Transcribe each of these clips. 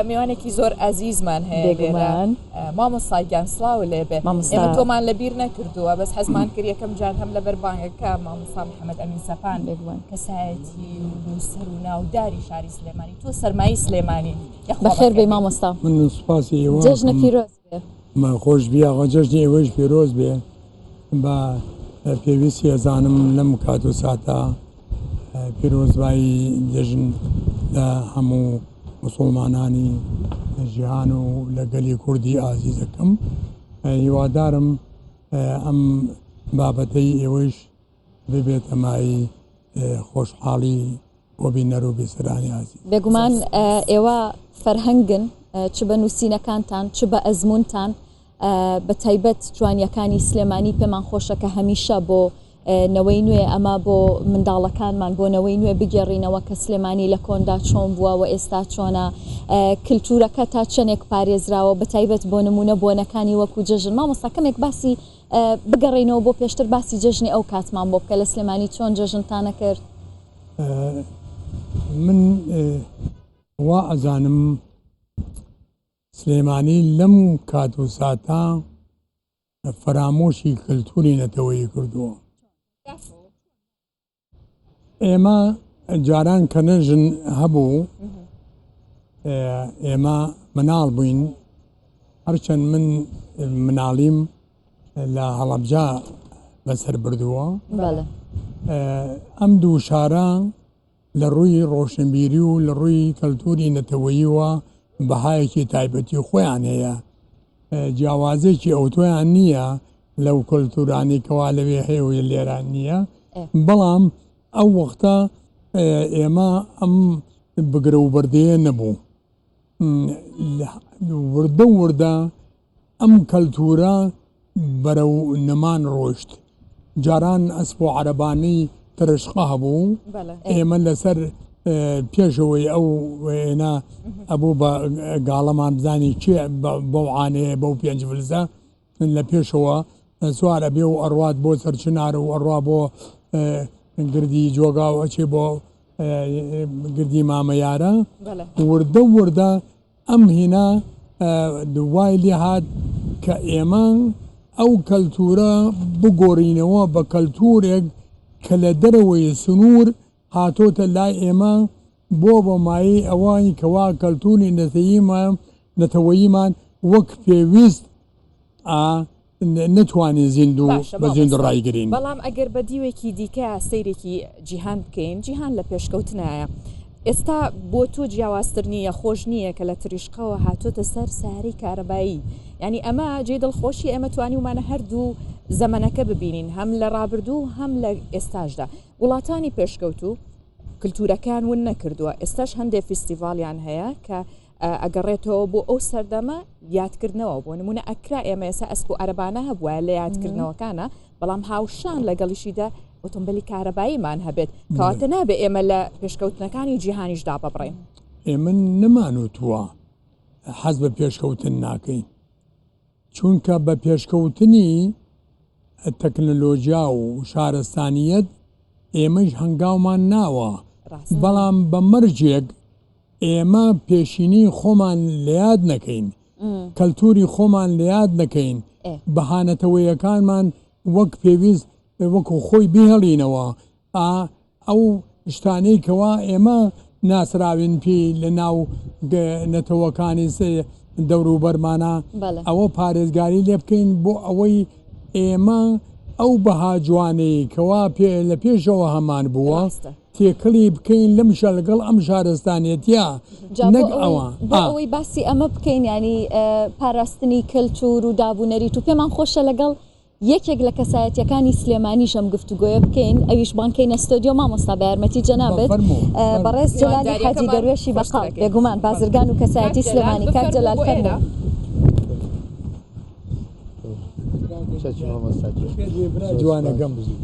میوانێکی زۆر ئازیزمان هەیە لێرە. بێگومان. مامۆستا گیان سڵاو لێبێ. مامۆستا. ئێمە تۆمان لە بیر نەکردووە بەس حەزمان کرد یەکەم جار هەم لەبەر بانگەکە مامۆستا محەممەد ئەمین سەپان بێگومان. کەسایەتی و نووسەر و ناوداری شاری سلێمانی تۆ سەرمایەی سلێمانی یەخوا بەخێر بێی بەخێر بێی. مامۆستا. من سوپاسی ئێوە جەژنە ئەکەم. پیرۆز بێ. من خۆش بی ئاغا جەژنی ئێوەیش پیرۆز بێ. بە پێویستی ئەزانم لەم کات و ساتە پیرۆزبایی جەژن لە هەموو موسڵمانانی جیهان و لە گەلی کوردی ئازیزەکەم. هیوادارم ئەم بابەتەی ئێوەیش ببێتە مایەی خۆشحاڵی بۆ بینەر و بیسەرانی ئازیز. بێگومان ئێوە فەرهەنگن چ بە نووسینەکانتان چ بە ئەزموونتان بە تایبەت جوانیەکانی سلێمانی پێمان خۆشە کە هەمیشە بۆ نەوەی نوێ ئەمە بۆ منداڵەکانمان بۆ نەوەی نوێ بگێڕینەوە کە سلێمانی لە کۆندا چۆن بووە و ئێستا چۆنە کللتورەکە تا چەندێک پارێزراوە بە تایبەت بۆ نمونە بۆنەکانی وەکو جەژن مامۆستا کەمێک باسی بگەڕێینەوە بۆ پێشتر باسی جەژنی ئەو کاتمان بۆ بکە لە سلێمانی چۆن جەژنتانە کرد؟ من وا ئەزانم سلێمانی لەم کات و ساتە فەرامۆشی کەلتوری نەتەوەیی کردووە. ئێمە جاران کە نەژن هەبوو ئێمە مناڵ بووین هەرچەند من مناڵیم لە هەڵەبجە بەسەر بردووە ئەم دوو شارە لە ڕووی ڕۆشنبیری و لە ڕووی کەلتوری نەتەوەییوە بەهایەکی تایبەتی خۆیان هەیە جیاوازێکی ئەوتۆیان نییە لەو کەلتورانەی کەوا لەوێ هەیە و لێرە نییە بەڵام ئەو وەختە ئێمە ئەم بگرە و بەردەیە نەبوو وردە وردە ئەم کەلتورە بەرەو نەمان ڕۆشت جاران ئەسپ و عەرەبانەی ترشقە هەبوو ئێمە لەسەر پێشەوەی ئەو وێنە ئەبوو بە گاڵەمان بزانی کێ بەو عانەیە بەو پێنج فلسە لە پێشەوە سوار ئەبێ و ئەڕوات بۆ سەرچنار و ئەڕوا بۆ گردی جۆگا و ئەچێ بۆ گردی مامەیارە وردە وردە ئەم هینا وای لێ هات کە ئێمە ئەو کەلتورە بگۆرینەوە بە کەلتورێک کە لە دەرەوەی سنوور هاتۆتە لای ئێمە بۆ بە مایەی ئەوەی کەوا کەلتوری نەتەوەییمان وەک پێویست نەتوانین زیندوو باشە بە زیندوو مامۆستا ڕایگرین. بەڵام ئەگەر بە دیوێکی دیکە سەیرێکی جیهان بکەین جیهان لە پێشکەوتنایە ئێستا بۆ تۆ جیاوازتر نییە خۆش نییە کە لە تریشقەوە هاتۆتە سەر سارەی کارەبایی یعنی ئەمە جێ دڵخۆشی ئێمە توانیومانە هەردوو زەمەنەکە ببینین هەم لە ڕابردوو هەم لە ئێستاشدا وڵاتانی پێشکەوتوو کلتورەکەیان ون نەکردووە ئێستاش هەندێک فیستیڤاڵیان هەیە کە ئەگەڕێتەوە بۆ ئەو سەردەمە یادکردنەوە بۆ نمونە ئەکرا ئێمە ئێستا ئەسپ و عەرەبانە هەبووە لە یادکردنەوەکانە بەڵام هاوشان لەگەڵیشیدا ئۆتۆمبیلی کارەباییمان هەبێت کەواتە نابێ ئێمە لە پێشکەوتنەکانی جیهانیش داببڕین. ئێمە نەمانوتووە حەز بە پێشکەوتن ناکەین چونکە بە پێشکەوتنی تەکنەلۆجیا و شارستانیەت ئێمەش هەنگاومان ناوە بەڵام بە مەرجێک ئێمە پێشینەی خۆمان لەیاد نەکەین، کەلتوری خۆمان لەیاد نەکەین، بەها نەتەوەیەکانمان وەک پێویست وەکو خۆی بهێڵینەوە، ئا ئەو شتانەی کەوا ئێمە ناسراوین پێی لە ناو نەتەوەکانی دەوروبەرمانا ئەوە پارێزگاری لێ بکەین بۆ ئەوەی ئێمە ئەو بەها جوانەی کەوا لە پێشەوە هەمان بووە تێکەڵی بکەین لەم شا لەگەڵ ئەم شارستانێتیە جا بۆ نەک ئەوەی ئەوە بۆ ئا. ئەوەی باسی ئەمە بکەین یانی پاراستنی کەلتور و داب و نەریت و پێمان خۆشە لەگەڵ یەکێک لە کەسایەتیەکانی سلێمانیش ئەم گفتوگۆیە بکەین ئەویش بانگ کەینە ستۆدیۆ مامۆستا بە یارمەتی بە جەنابت فەرموو فەرموو. بەڕێز جەلالی حاجی میوانداریەکەمان دەروێشی خۆشتر بەقاڵ ئەکەین. بێگومان بازرگان و کاک کەسایەتی جەلال سلێمانی کاک بفەرموو جەلال بۆ فەرموو. ئێرە.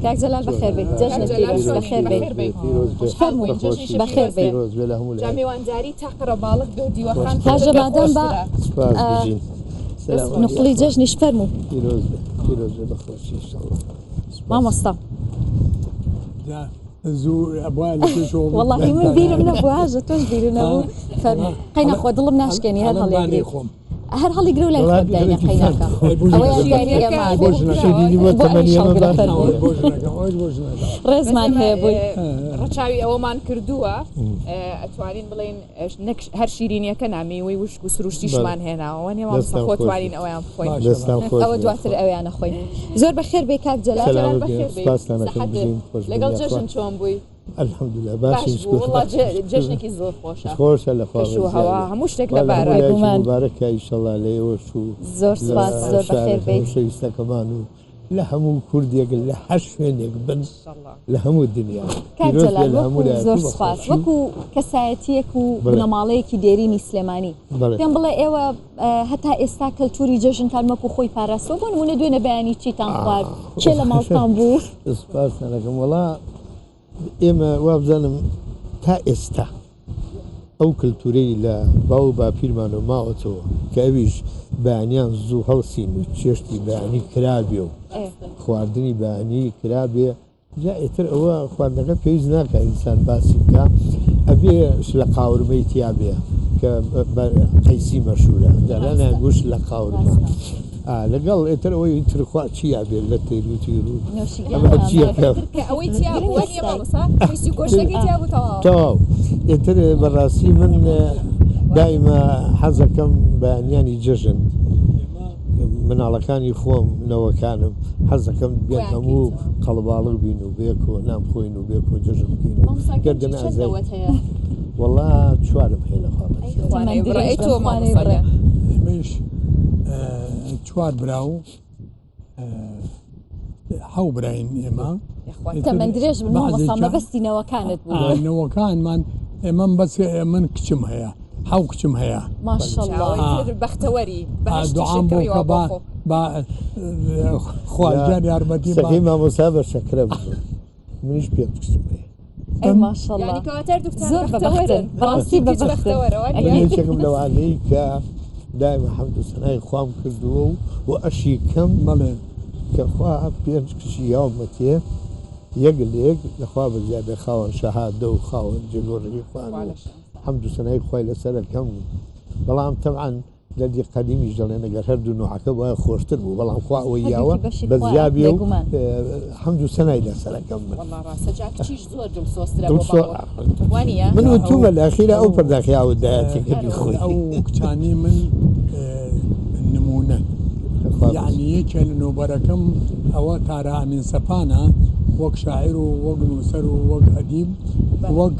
کاک جەلال بەخێر بێیت جەژنت پیرۆز بەخێر بێیت فەرموو بەخێر بێیت هاژە مادام بە نقلی جەژنیش فەرموو مامۆستا وەڵاهی من بیرم نەبوو هاژە تۆش بیرت نەبوو. فەرموو قەینا خۆ دڵم ناشکێنی هەر ئەڵێم با هەڵیگری نەیخۆم. هەر هەڵیگرە و لای وەڵا خۆت داینە بیرێکی قەیناکە سەرد. ئەی بۆ ئەوەیان ژنەکەم. یاری شیرینیەکە ئێمە ئەی بۆ بێ. ژنەکەم. شیرینی بۆ بۆ ئەویش تەمەنی ئێمە هەڵگرە باش فەرموو. ئەوەش بۆ ژنەکەم، ئەوەش بۆ ژنەکەم. بەس ڕێزمان ئێمە هەیە بۆی. ڕەچاوی ئەوەمان کردووە ئەتوانین بڵێین نەک هەر شیرینیەکە نا میوەی وشک و سروشتیشمان هێناوە وەنیە مامۆستا دەستتان خۆ خۆش توانین بێت. ئەویان بخۆین. باشە دەستتان باشە. خۆش ئەوە بێت. دواتر ئەویان ئەخۆین. زۆر بەخێر بێی کاک جەلال. جەلال سەلامەت بێن. بەخێر بێی. سپاستان ئەکەم. سەحەت بێ. بژین خۆش بن لەگەڵ یاخوا. جەژن چۆن بووی؟ الحمدللە باش باشین بوو شکر وەڵا شکر. جەژنێکی زۆر خۆشە. خۆشە لە خوا کەش و بەزیاد هەوا بێ. هەموو شتێک خوا لە لەبارە. هەموو لایەکی بێگومان. موبارەک کا ئیشەڵا لە ئێوەش و زۆر لە سپاس زۆر بەخێر شارە بێیت. خۆشەویستەکەمان و لە هەموو کوردێک لە هەر شوێنێک بن ئینشەڵا. لە هەموو دنیا کاک پیرۆز بێ جەلال لە هەموو وەکو لایەک زۆر و بە سوپاس خۆشی و وەکو کەسایەتیەک و بەڵێ. بنەماڵەیەکی دێرینی سلێمانی بەڵێ. پێم بڵێ ئێوە هەتا ئێستا کەلتوری جەژنتان وەکو خۆی پاراستوە بۆ نمونە دوێنێ بەیانی چیتان خوارد کێ لە ماڵتان بوو؟ سوپاستان ئەکەم وەڵا ئێمە وابزانم تا ئێستا ئەو کلتورەی لە باو و باپیرمانەوە ماوەتەوە کە ئەویش بەیانیان زوو هەڵسین و چێشتی بەیانی کرابێ و خواردنی بەیانی کرابێ جا ئیتر ئەوە خواردنەکە پێویست ناکا ئینسان باسی بکا ئەبێ شلە قاورمەی تیا بێ کە بە قەیسی مەشهورە جاران ئەیان گوت شلە قاورمە ئا لەگەڵ ئیتر ئەوەی ترخوا چیا بێ لە تیر و تیر و ئەمە هەرچیەکە کە ئەوەی تیا بوو وانیە مامۆستا قەیسی و گۆشتەکەی تیا بوو تەواو تەواو ئیتر بەڕاستی من دایمە حەزەکەم بەیانیانی جەژن مناڵەکانی خۆم نەوەکانم حەزەکەم بێن هەموو قەڵباڵغ بین و بێکەوە نان بخۆین و بێکەوە جەژن بکەین و گەردن ئازای وەڵا چوارم هەیە لە خوا بەزیاد. ئێمەیش چوار برا و حەو براین ئێمە. تەمەن درێژ بن مامۆستا مەبەستی نەوەکانت بوو. نەوەکانمان ئێمەم بەس من کچم هەیە حەو کچم هەیە. ماشەڵڵا. بەختەوەری دوعام بۆ کە با با خوا گیان یارمەتی با. قسەکەی مامۆستا بە شەکرە بوو منیش پێنج کچم هەیە. ئەی ماشەڵڵا زۆر بەبەختن بەڕاستی بەبەختن. من یەکێکم لەوانەی کە دایمە حەمد و سەنای خوام کردووە و و ئەشی کەم بەڵێ کە خوا پێنج کچی یاومەتێ یەک لە یەک لە خوا بەزیا بێ خاوەن شەهادە و خاوەن جێگۆڕێی خوان و حەمد و سەنای خوای لەسەرەکەم بەڵام تەبعەن دەردی قەدیمیش دەڵێن ئەگەر هەردوو نوعەکە بوایە خۆشتر بوو بەڵام خوا ئەوەی یاوە هەردووکی بەشی بە خوایە زیا بێ و بێگومان. حەمد و سەنای لەسەرەکەم من. وەڵا ڕاستە جا کچیش زۆر دڵسۆزترە بۆ دڵسۆ باوک وانیە؟ من ئەو وتومە لە ئەخیرا ئەو ئەو پەرداخی ئاوت دایەتی کە بیخۆی. ئەو کچانەی من نموونەن خوا بەزیاد. یەعنی یەکێ لە نۆبەرەکەم ئەوە تارا ئەمین سەپانە وەک شاعیر و وەک نووسەر و وەک ئەدیب وەک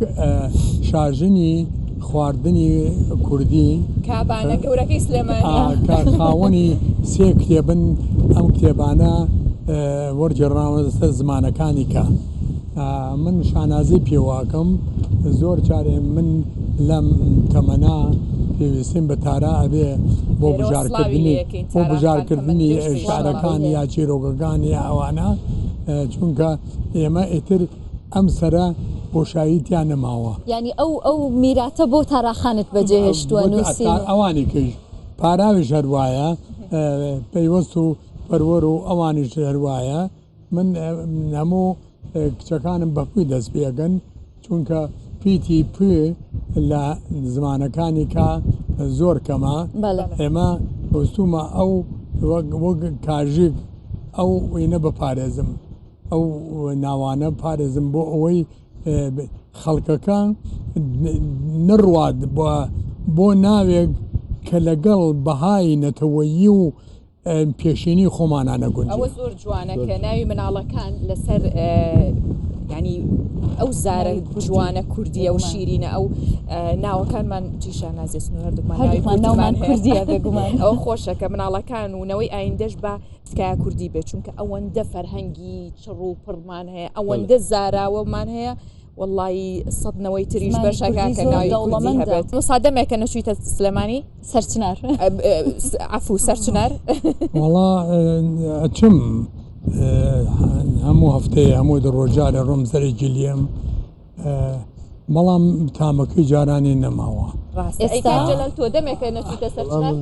شاژنی خواردنی کوردی کابانە گەورەکەی سلێمانی کە خاوەنی سێ کتێبن ئەم کتێبانە وەرگێڕراونەتە سەر زمانەکانی کە من شانازی پێواکەم زۆر جارێ من لەم تەمەنا پێویستیم بە تارا ئەبێ بۆ بژارکردنی بۆ بژارکردنی شعرەکان یا چیرۆکەکان یا ئەوانە چونکە ئێمە ئیتر ئەم سەرە بۆشایی تیا نەماوە. یانی ئەو ئەو میراتە بۆ تاراخانت بەجێ هێشتووە نووسین و. ئەوانی کەیش پاراویش هەر وایە پەیوەست و پەروەر و ئەوانیش هەر وایە من هەموو کچەکانم بە پوی دەست پێ ئەکەن چونکە پیتی پ لە زمانەکانی کا زۆر کەمە ئێمە وستومە ئەو وەک وەک کاژیک ئەو وینە بپارێزم. ئەو ناوانە پارێزم بۆ ئەوەی خەڵکەکە نەڕوات بۆ ناوێک کە لەگەڵ بەهای نەتەوەیی و پێشینی خۆمانە نەگونجێ. ئەوە زۆر جوانە کە ناوی مناڵەکان لەسەر ینی ئەو زارە جوانە کوردیە و شیرینە ئەو ناوەکانمان چی شانازیە سنوور هەردووکمان ناومان کوردیە بێگومان ئەو خۆشە کە مناڵەکان و نەوەی ئایندەش بە تکایە کوردی بێت چونکە ئەوەندە فەرهەنگی چڕ و پڕمان هەیە ئەوەندە زاراوەمان هەیە وەڵی سەدنەوەی تریش بەشەکە کە ناوی دەوڵەمەند هەبێت موسا دەمێکە نەچوویتە سلێمانی سەرچنار عفو سەرچنار وەڵا ئەچم هەموو هەفتەیە هەموو دە ڕۆژارە ڕۆم سەرێکی لێم بەڵام تامەکەی جارانی نەماوە. ڕاستە ئەی کاک جەلال تۆ دەمێکە نەچوویتە سەر چنار؟ من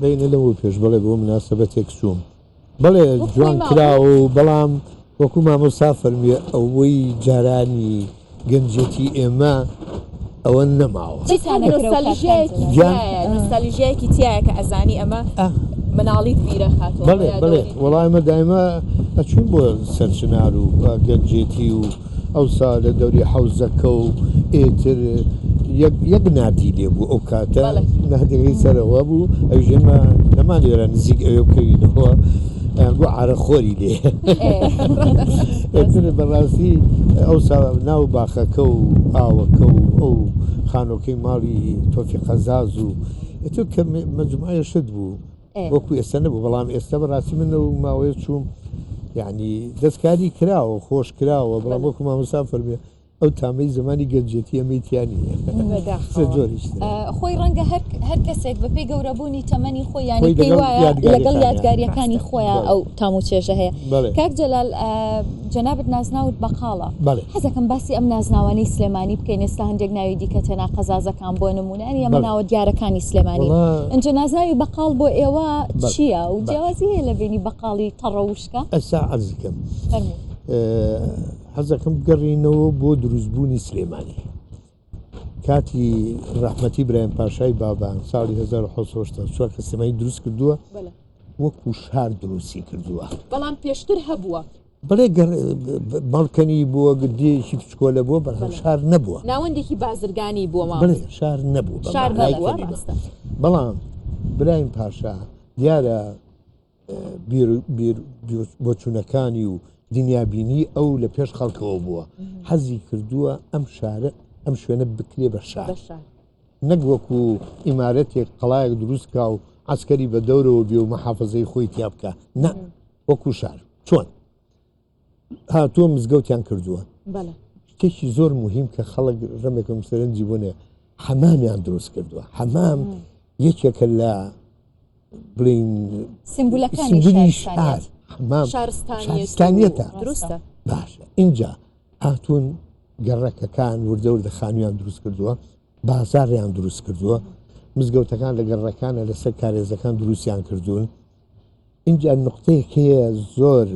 بەینە لەوە پێش بەڵێ بۆ مناسەبەتێک چووم بەڵێ جوان کراوە و بەڵام وەکو مامۆستا فەرمیێ ئەوەی جارانی گەنجێتی ئێمە. ئەوە نەماوە. چیتان ئەکرێ و نۆستالیژیایەکی کاک جەلال؟ گیان؟ تیایە نۆستالیژیایەکی تیایە کە ئەزانی ئەمە ئا. مناڵیت بیرەخاتەوە بەڵێ بەڵێ یادەوەریت وەڵا ئێمە دایمە ئەچوین بۆ سەرچنار و گەنجێتی و ئەوسا لە دەوری حەوزەکە و ئێتر یەک یەک نادی لێ بوو ئەو کاتە بەڵێ. نادیەکەی سەرەوە بوو ئەویش ئێمە نەمانوێرا نزیک ئەوێ بکەوینەوە ئەیان گوت عارەقخۆری لێ ئێ ئێتر بەڕاستی ئەوسا ناو باخەکە و ئاوەکە و ئەو خانۆکەی ماڵی تۆفیق قەزاز و ئێتر کە مەجموعەیە شت بوو وەکو ئێستا نەبوو بەڵام ئێستا بەڕاستی من لەو ماوەیە چووم یعنی دەستکاری کراوە خۆش کراوە بەڵام وەکو مامۆستا فەرمیێ ئەو تامەی زمانی گەنجێتی ئەمەی تیا نییە زۆریش خۆی ڕەنگە هەر کەسێک بە پێی گەورەبوونی تەمەنی خۆی یانی پێی وایە لەگەڵ یادگاریەکانی خۆیان ئەو تام و چێژە هەیە کاک جەلال جەنابت نازناوت بەقاڵە حەزەکەم باسی ئەم نازناوانەی سلێمانی بکەین ئێستا هەندێک ناوی دیکە تێنا قەزازەکان بۆ نمونە ئەنی ئەمە ناوە دیارەکانی سلێمانی ئەنجا نازناوی بەقاڵ بۆ ئێوە چییە و جیاوازی هەیە لە بینی بەقاڵی تەڕە وشکە؟ ئەسا عەرزکەم حەزەکەم بگەڕینەوە بۆ دروستبوونی سلێمانی کاتی ڕەحمەتی برایم پاشای بابان ساڵی 1970 کە سلێمانی دروست کردووە وەکو شار دروستی کردووە بەڵام پێشتر هەبووە بڵێ مەڵکەنی بووە گردیەکی بچکۆلە بووە بەڵام شار نەبووە ناوەندێکی بازرگانی بووە بڵێ شار نەبوو شار نەبووە بەڵام برایم پاشا دیارە بیر بۆچوونەکانی و دنیابینی ئەو لە پێش خەڵکەوە بووە حەزی کردووە ئەم شارە ئەم شوێنە بکرێ بە شار نەک وەکو ئیمارەتێک قەڵایەک دروست کا و عسکەری بە دەورەوە بێ و محافزەی خۆی تیا بکە نە وەکو شار چۆن هاتووە مزگەوتیان کردووە شتێکی زۆر مهم کە خەڵک ڕەمێکم سەرنجی بۆ نێ حەمامیان دروست کردووە حەمام یەکێکە لە بڵین سیمبولەکانی شار حەمام شارستانیەتە دروستە باشە اینجا هاتوون گەڕەکەکان وردە وردە خانویان دروست کردووە بازاڕیان دروست کردووە مزگەوتەکان لە گەڕەکانە لەسەر کارێزەکان دروستیان کردوون ئینجا نوقتەیەک هەیە زۆر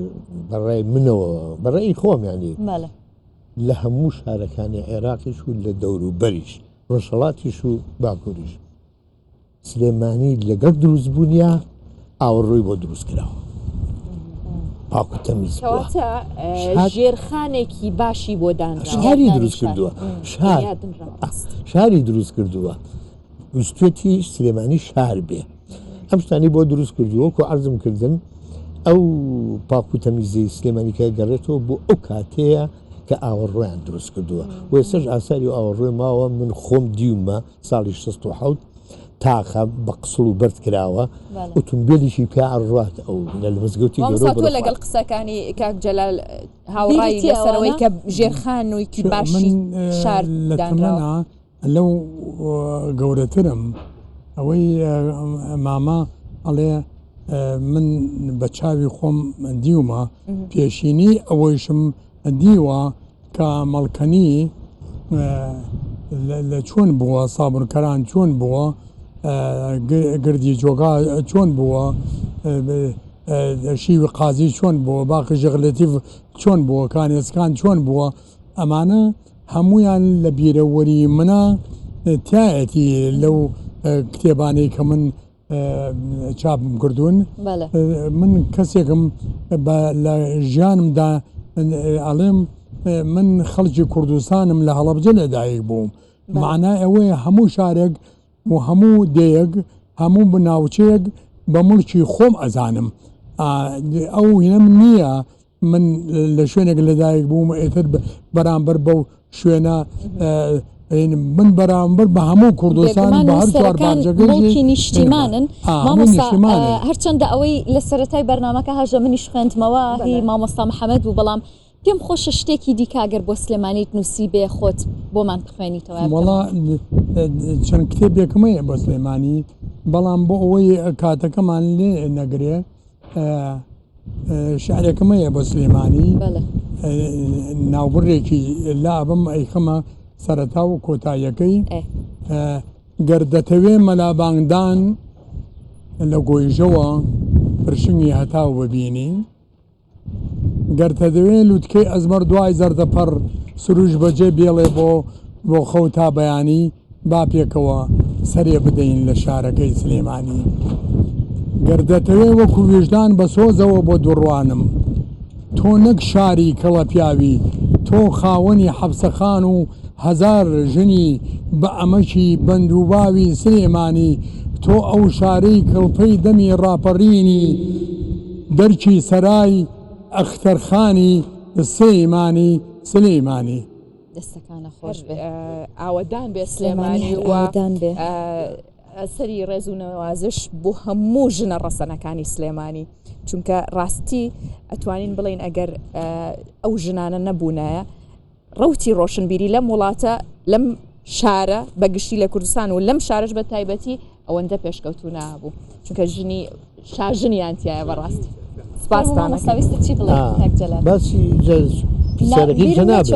بەڕای منەوە بەڕێی خۆم ینی لە هەموو شارەکانی عێراقیش و لە دەوروبەریش ڕۆژهڵاتیش و باکووریش سلێمانی لەگەڵ دروستبوونیا ئاوەڕۆی بۆ دروست کراوە پاک و تەمیز ژێرخانێکی باشی بۆ دانرا شاری دروست کردووە شار شاری دروست کردووە ویستویەتی سلێمانی شار بێ ئەم شتانی بۆ دروست کردووە وەکو عەرزم کردن ئەو پاک و تەمیزەی سلێمانی کە گەڕێتەوە بۆ ئەو کاتەیە کە ئاوەڕۆیان دروست کردووە و ئێستاش ئاساری و ئاوەڕۆی ماوە من خۆم دیومە ساڵی 67 تاخە بە قسڵ و بەرد کراوە ئۆتۆمبیلیشی پیا ئەڕوات ئەو لە مزگەوتی گەورە تۆ لەگەڵ قسەکانی کاک جەلال هاوڕای لەسەرەوەی کە ژێرخانوویکی باشی شار لە تەمەنا لەو گەورەترم ئەوەی مامە ئەڵێ من بە چاوی خۆم دیومە پێشینی ئەوەیشم دیوە کە مەڵکەنی لە چۆن بووە سابونکەران چۆن بووە گردی جۆگا چۆن بووە شیوی قازی چۆن بووە باقی ژغلەتیف چۆن بووە کانێسکان چۆن بووە ئەمانە هەموویان لە بیرەوەری منە تایەتی لەو کتێبانەی کە من چاپم کردوون من کەسێکم لە ژیانمدا ئەڵێم من خەڵکی کوردستانم لە هەڵەبجە لەدایک بووم معنای ئەوەیە هەموو شارێک و هەموو دێیەک هەموو ناوچەیەک بە مڵکی خۆم ئەزانم ئەو هینەم نییە من لە شوێنێک لەدایک بووم ئێتر بەرامبەر بەو شوێنە من بەرامبەر بە هەموو کوردستان بە هەر چوار پارچەکەی مڵکی نیشتیمانن مامۆستا هەرچەندە ئەوەی لە سەرەتای بەرنامەکە هەژە منیش خوێندمەوە هی مامۆستا محەممەد بوو بەڵام پێم خۆشە شتێکی دیکە گەر بۆ سلێمانیت نووسی بێ خۆت بۆمان بخوێنیتەوە وەڵا چەند کتێبێکم هەیە بۆ سلێمانی بەڵام بۆ ئەوەی کاتەکەمان لێ نەگرێ شعرێکم هەیە بۆ سلێمانی ناوبڕێکی لابم ئەیخەمە سەرەتا و کۆتاییەکەی گەر دەتەوێ مەلابانگدان لە گۆیژەوە پرشنگی هەتاو ببینی گەر تەدەوێ لوتکەی ئەزمەر دوای زەردەپەڕ سروش بەجێ بێڵێ بۆ. بۆ خەو تا بەیانی با پێکەوە سەرێ بدەین لە شارەکەی سلێمانی. گەر دەتەوێ وەکو ویژدان بە سۆزەوە بۆت بڕوانم. تۆ نەک شاری کەڵە پیاوی، تۆ خاوەنی حەپسەخان و هەزار ژنی بە ئەمەکی بەند و باوی سلێمانی، تۆ ئەو شارەی کڵپەی دەمی ڕاپەڕینی دەرکی سەرای ئەختەرخانی سلێمانی سلێمانی. دەستەکانە خۆش بێ. ئاوەدان بێ سلێمانی و ئاوەدان بێ. سەری ڕێز و نەوازش بۆ هەموو ژنە ڕەسەنەکانی سلێمانی چونکە ڕاستی ئەتوانین بڵین ئەگەر ئەو ژنانە نەبوونایە ڕوتی ڕۆشنبیری لەم وڵاتە لەم شارە بە گشتی لە کوردستان و لەم شارش بە تایبەتی ئەوەندە پێشکەوتو نابوو چونکە ژنی شاژنیان تایە بەڕاستی سپاستان چی بڵێ باسی پرسیارەکەی جەنابت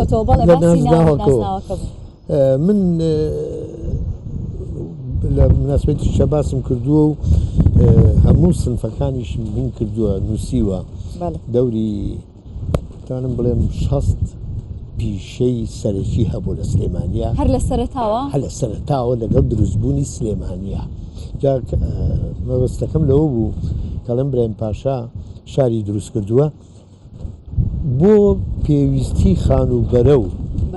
لە نازناوەکەوە من لە مناسبەتیشە باسم کردووە و هەموو سنفەکانیشم هین کردووە نووسیوە دەوری توانم بڵێم 60 پیشەی سەرەکی هەبوو لە سلێمانیا هەر لە سەرەتاوە هەر لە سەرەتاوە لەگەڵ دروستبوونی سلێمانیا جا مەبەستەکەم لەوە بوو کەڵم برایم پاشا شاری دروست کردووە بۆ پێویستی خانووبەرە و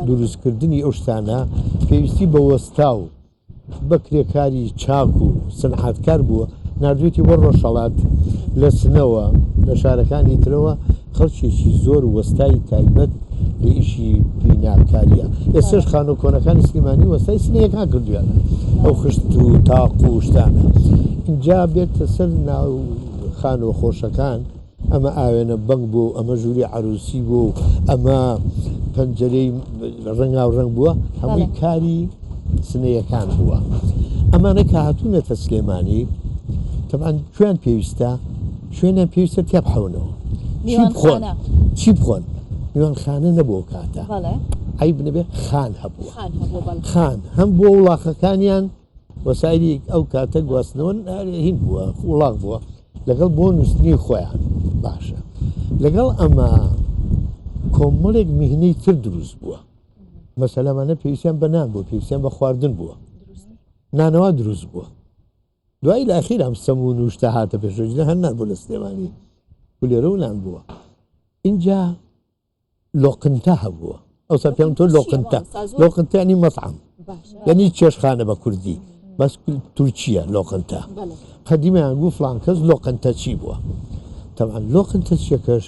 دروستکردنی ئەو شتانە پێویستی بە وەستا و بە کرێکاری چاک و سنعاتکار بووە، ناردوویەتی بۆ ڕۆژهەڵات، لە سنەوە، لە شارەکانی ترەوە خەڵکێکی زۆر وەستای تایبەت لە ئیشی بیناکارییە. ئێستاش خانووە کۆنەکانی سلێمانی وەستای سنەیەکان کردوویانە، ئەو خشت و تاق و شتانە. ئینجا بێتە سەر ناو خانووە خۆشەکان، ئەمە ئاوێنە بەنگ بووە و ئەمە ژووری عەروسی بووە و ئەمە پەنجەرەی ڕەنگاو ڕەنگ بووە هەمووی کاری سنەیەکان بووە ئەمانە کە هاتوونەتە سلێمانی تەبعەن کوێیان پێویستە شوێنیان پێویستە تیا بحەونەوە چی بخۆن چی بخۆن میوانخانە نەبوو کاتە عیب نەبێ خان هەبووە خان هەم بۆ وڵاخەکانیان وەسایلی ئەو کاتە گواستنەوە هین بووە وڵاغ بووە لەگەڵ بۆ نووسنی خۆیان باشە لەگەڵ ئەمە کۆمەڵێک میهنەی تر دروست بووە مەسەلەمانە پێویستیان بە نان بوو پێویستیان بە خواردن بووە نانەوە دروست بووە دوای لە ئەخیر ئەم سەمون و شتە هاتە پێشەوە هەر نان بوو لە سلێمانی کولێرە و نان بووە اینجا لۆقنتە هەبووە ئەوسا پێم تۆ لۆقنتە لۆقنتە ینی مەطعم یعنی چێشخانە بە کوردی بەس تورکیە لۆقنتە قەدیمیان گوو فلان کەس لۆقنتە چی بووە تەبعەن لۆقنتە چیەکەش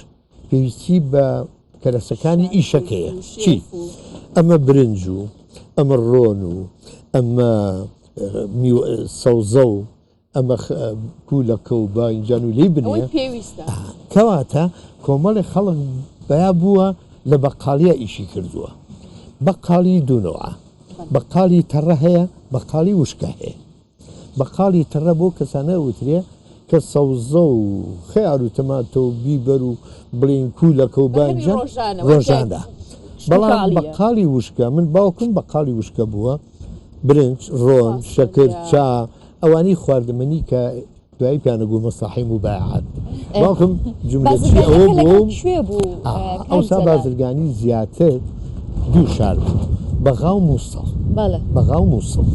پێویستی بە کەرەسەکانی ئیشەکەیە چی ئەمە برنج و ئەمە ڕۆن و ئەمە سەوزە و ئەمە کولەکە و باینجان و لێی بنێ کەواتە کۆمەڵێ خەڵک بەیا بووە لە بەقاڵیە ئیشی کردووە بەقاڵی دوونەوە بەقاڵی تەڕە هەیە بەقاڵی وشکە هەیە بەقاڵی تەڕە بۆ کەسانە وترێ کە سەوزە و خەیار و تەماتە و بیبەر و بڵین کولەکە و باینجان ڕۆژانە بەڵام بەقاڵی وشکە من باوکم بەقاڵی وشکە بووە برنج ڕۆن شەکر چا ئەوانەی خواردەمەنی کە دوایی پیانە گوو مەساحی موبایعات باوکم جملەچی ئەوە بوو کوێ بوو ئەوسا بازرگانی زیاتر دوو شار بوو بەغا و مووسڵ بەغا و مووسڵ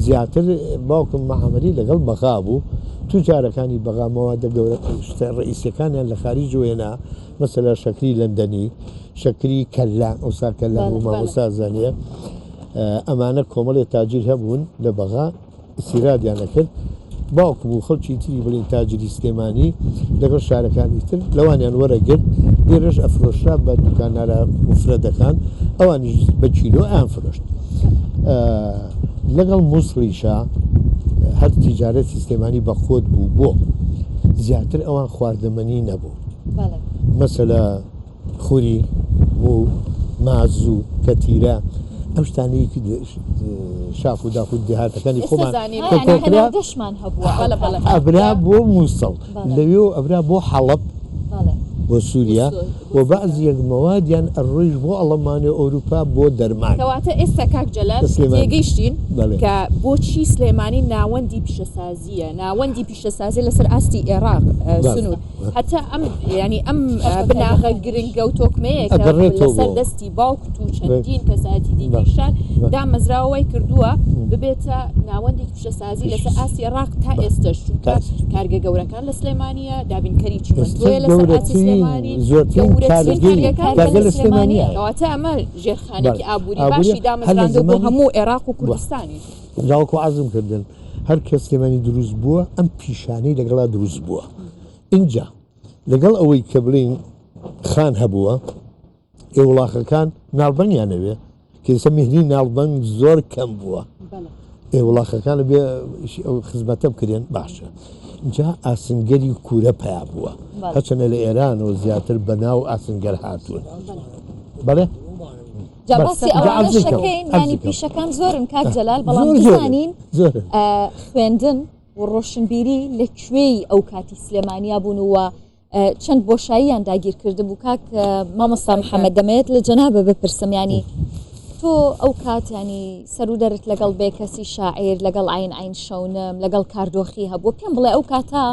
زیاتر باوکم معامەلی لەگەڵ بەغا بوو توجارەکانی بەغا مەوادە گەورە شتە ڕئیسیەکانیان لە خاریج وێنا مەسەلا شەکری لەندەنی شەکری کەلان ئەوسا کەلان بوو مامۆستا زانیە ئەمانە کۆمەڵێ تاجیر هەبوون لە بەغا ئیستیرادیان ئەکرد، باوکم و خەڵکی تری بڵێین تاجری سلێمانی لەگەڵ شارەکانی تر لەوانیان وەرەگرت، لێرەش ئەفرۆشرا بە دوکاندارە موفرەدەکان، ئەوانیش بە کیلۆ ئەیانفرۆشت. لەگەڵ موسڵیشا هەر تیجارەتی سلێمانی بە قوت بوو، بۆ زیاتر ئەوان خواردەمەنی نەبوو. مەسەلە خوری و مازوو کەتیرە ئەم شتانەی شاخ و داخ و دێهاتەکانی خۆمان کۆکرا ئەبرا بۆ مووسڵ لەوێ و ئەبرا بۆ حەڵەب بۆ سووریا. و بەعزیەک مەوادیان ئەڕۆیشت بۆ ئەڵەمانیا و ئەوروپا بۆ دەرمان. کەواتە ئێستا کاک جەلال لە سلێمانی. تێگەیشتین بەڵێ. کە بۆچی سلێمانی ناوەندی پیشەسازییە، ناوەندی پیشەسازی لەسەر ئاستی ئێراق سنوور هەتا ئەم یانی ئەم بناغە گرنگە و تۆکمەیە کە لەسەر دەستی باوکت و چەندین کەسایەتی دیکەی شار دامەزراوە وای کردووە ببێتە ناوەندێکی پیشەسازی لەسەر ئاستی عێراق تا ئێستەش چونکە کارگە گەورەکان لە سلێمانیە دابینکەری چیمەنتۆیە لەسەر ئاستی سلێمانی گەورەترین کارگەکان لە سلێمانیە کەواتە ئەمە ژێرخانێکی ئابووری باشی دامەزراندووە بۆ هەموو عێراق و کوردستانیش. جا وەکو عەرزم کردن هەر کە سلێمانی دروست بووە ئەم پیشانەی لەگەڵا دروست بووە ئینجا لەگەڵ ئەوەی کە بڵین خان هەبووە ئێ وڵاخەکان ناڵبەنگیان نەوێ کە ئێستا میهری ناڵبەنگ زۆر کەم بووە ئێ وڵاخەکان بێ ئەو خزمەتە بکرێن باشە جا ئاسنگەری کوورە پیا بووە هەچەنە لە ئێران و زیاتر بەناو ئاسنگەر هاتوون بەڵێ جا باسی ئەوانەش دەکەین یانی پیشەکان زۆرن کاک جەلال بەڵام بزانین خوێندن و ڕۆشنبیری لە کوێی ئەو کاتی سلێمانیا بوون و چەند بۆشاییان داگیر کردبوو کاک مامۆستا محەممەد دەمەوێت لە جەنابە بپرسم ینی تۆ ئەو کات ینی سەرودەرت لەگەڵ بێکەسی شاعیر لەگەڵ عین عین شەونم لەگەڵ کاردۆخی هەبوو پێم بڵێ ئەو کاتە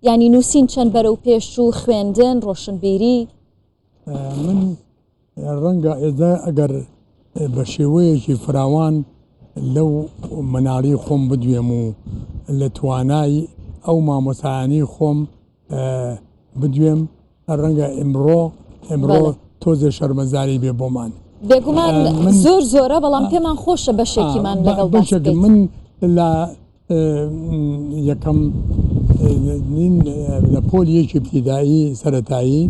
ینی نووسین چەند بەرەو پێش و خوێندن ڕۆشنبیری من ڕەنگە ئێستا ئەگەر بە شێوەیەکی فراوان لەو مناڵی خۆم بدوێم و لە توانای ئەو مامۆسایانی خۆم بدوێم ڕەنگە ئمڕۆ ئمڕۆ تۆزێ شەرمەزاری بێ بۆمان. بێگومان زۆر زۆرە بەڵام پێمان خۆشە بەشێکیمان لەگەڵ بەشێک من لە یەکەم لە پۆلی یەکی ابتدایی سەتایی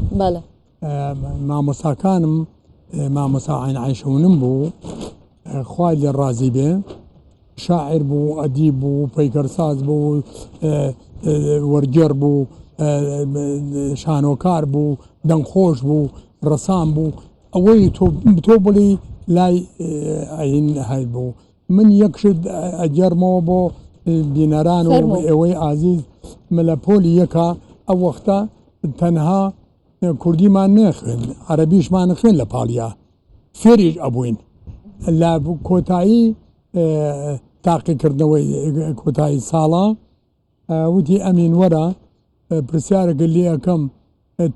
مامۆستاکانم مامۆستا عین عیشونم بوو خوای لێ ڕازی بێ شاعر بوو ئەدیب بوو پەیکەرساز بوو وەرگێڕ بوو شانۆکار بوو دەنگخۆش بوو ڕەسام بوو ئەوەی تۆ تۆ بڵی لای ئەین هەی بوو من یەک شت ئەگەرمەوە بۆ بینەران و ئێوەی ئازیز ملە پۆلی یەکە ئەو وەختە تەنها کوردیمان نەخوێند عەرەبیشمان خوێن لە پاڵیا فێریش ئەبووین لە کۆتایی تاقیکردنەوەی کۆتایی ساڵە وتی ئەمین وەرە پرسیارەکە لێ ئەەکەم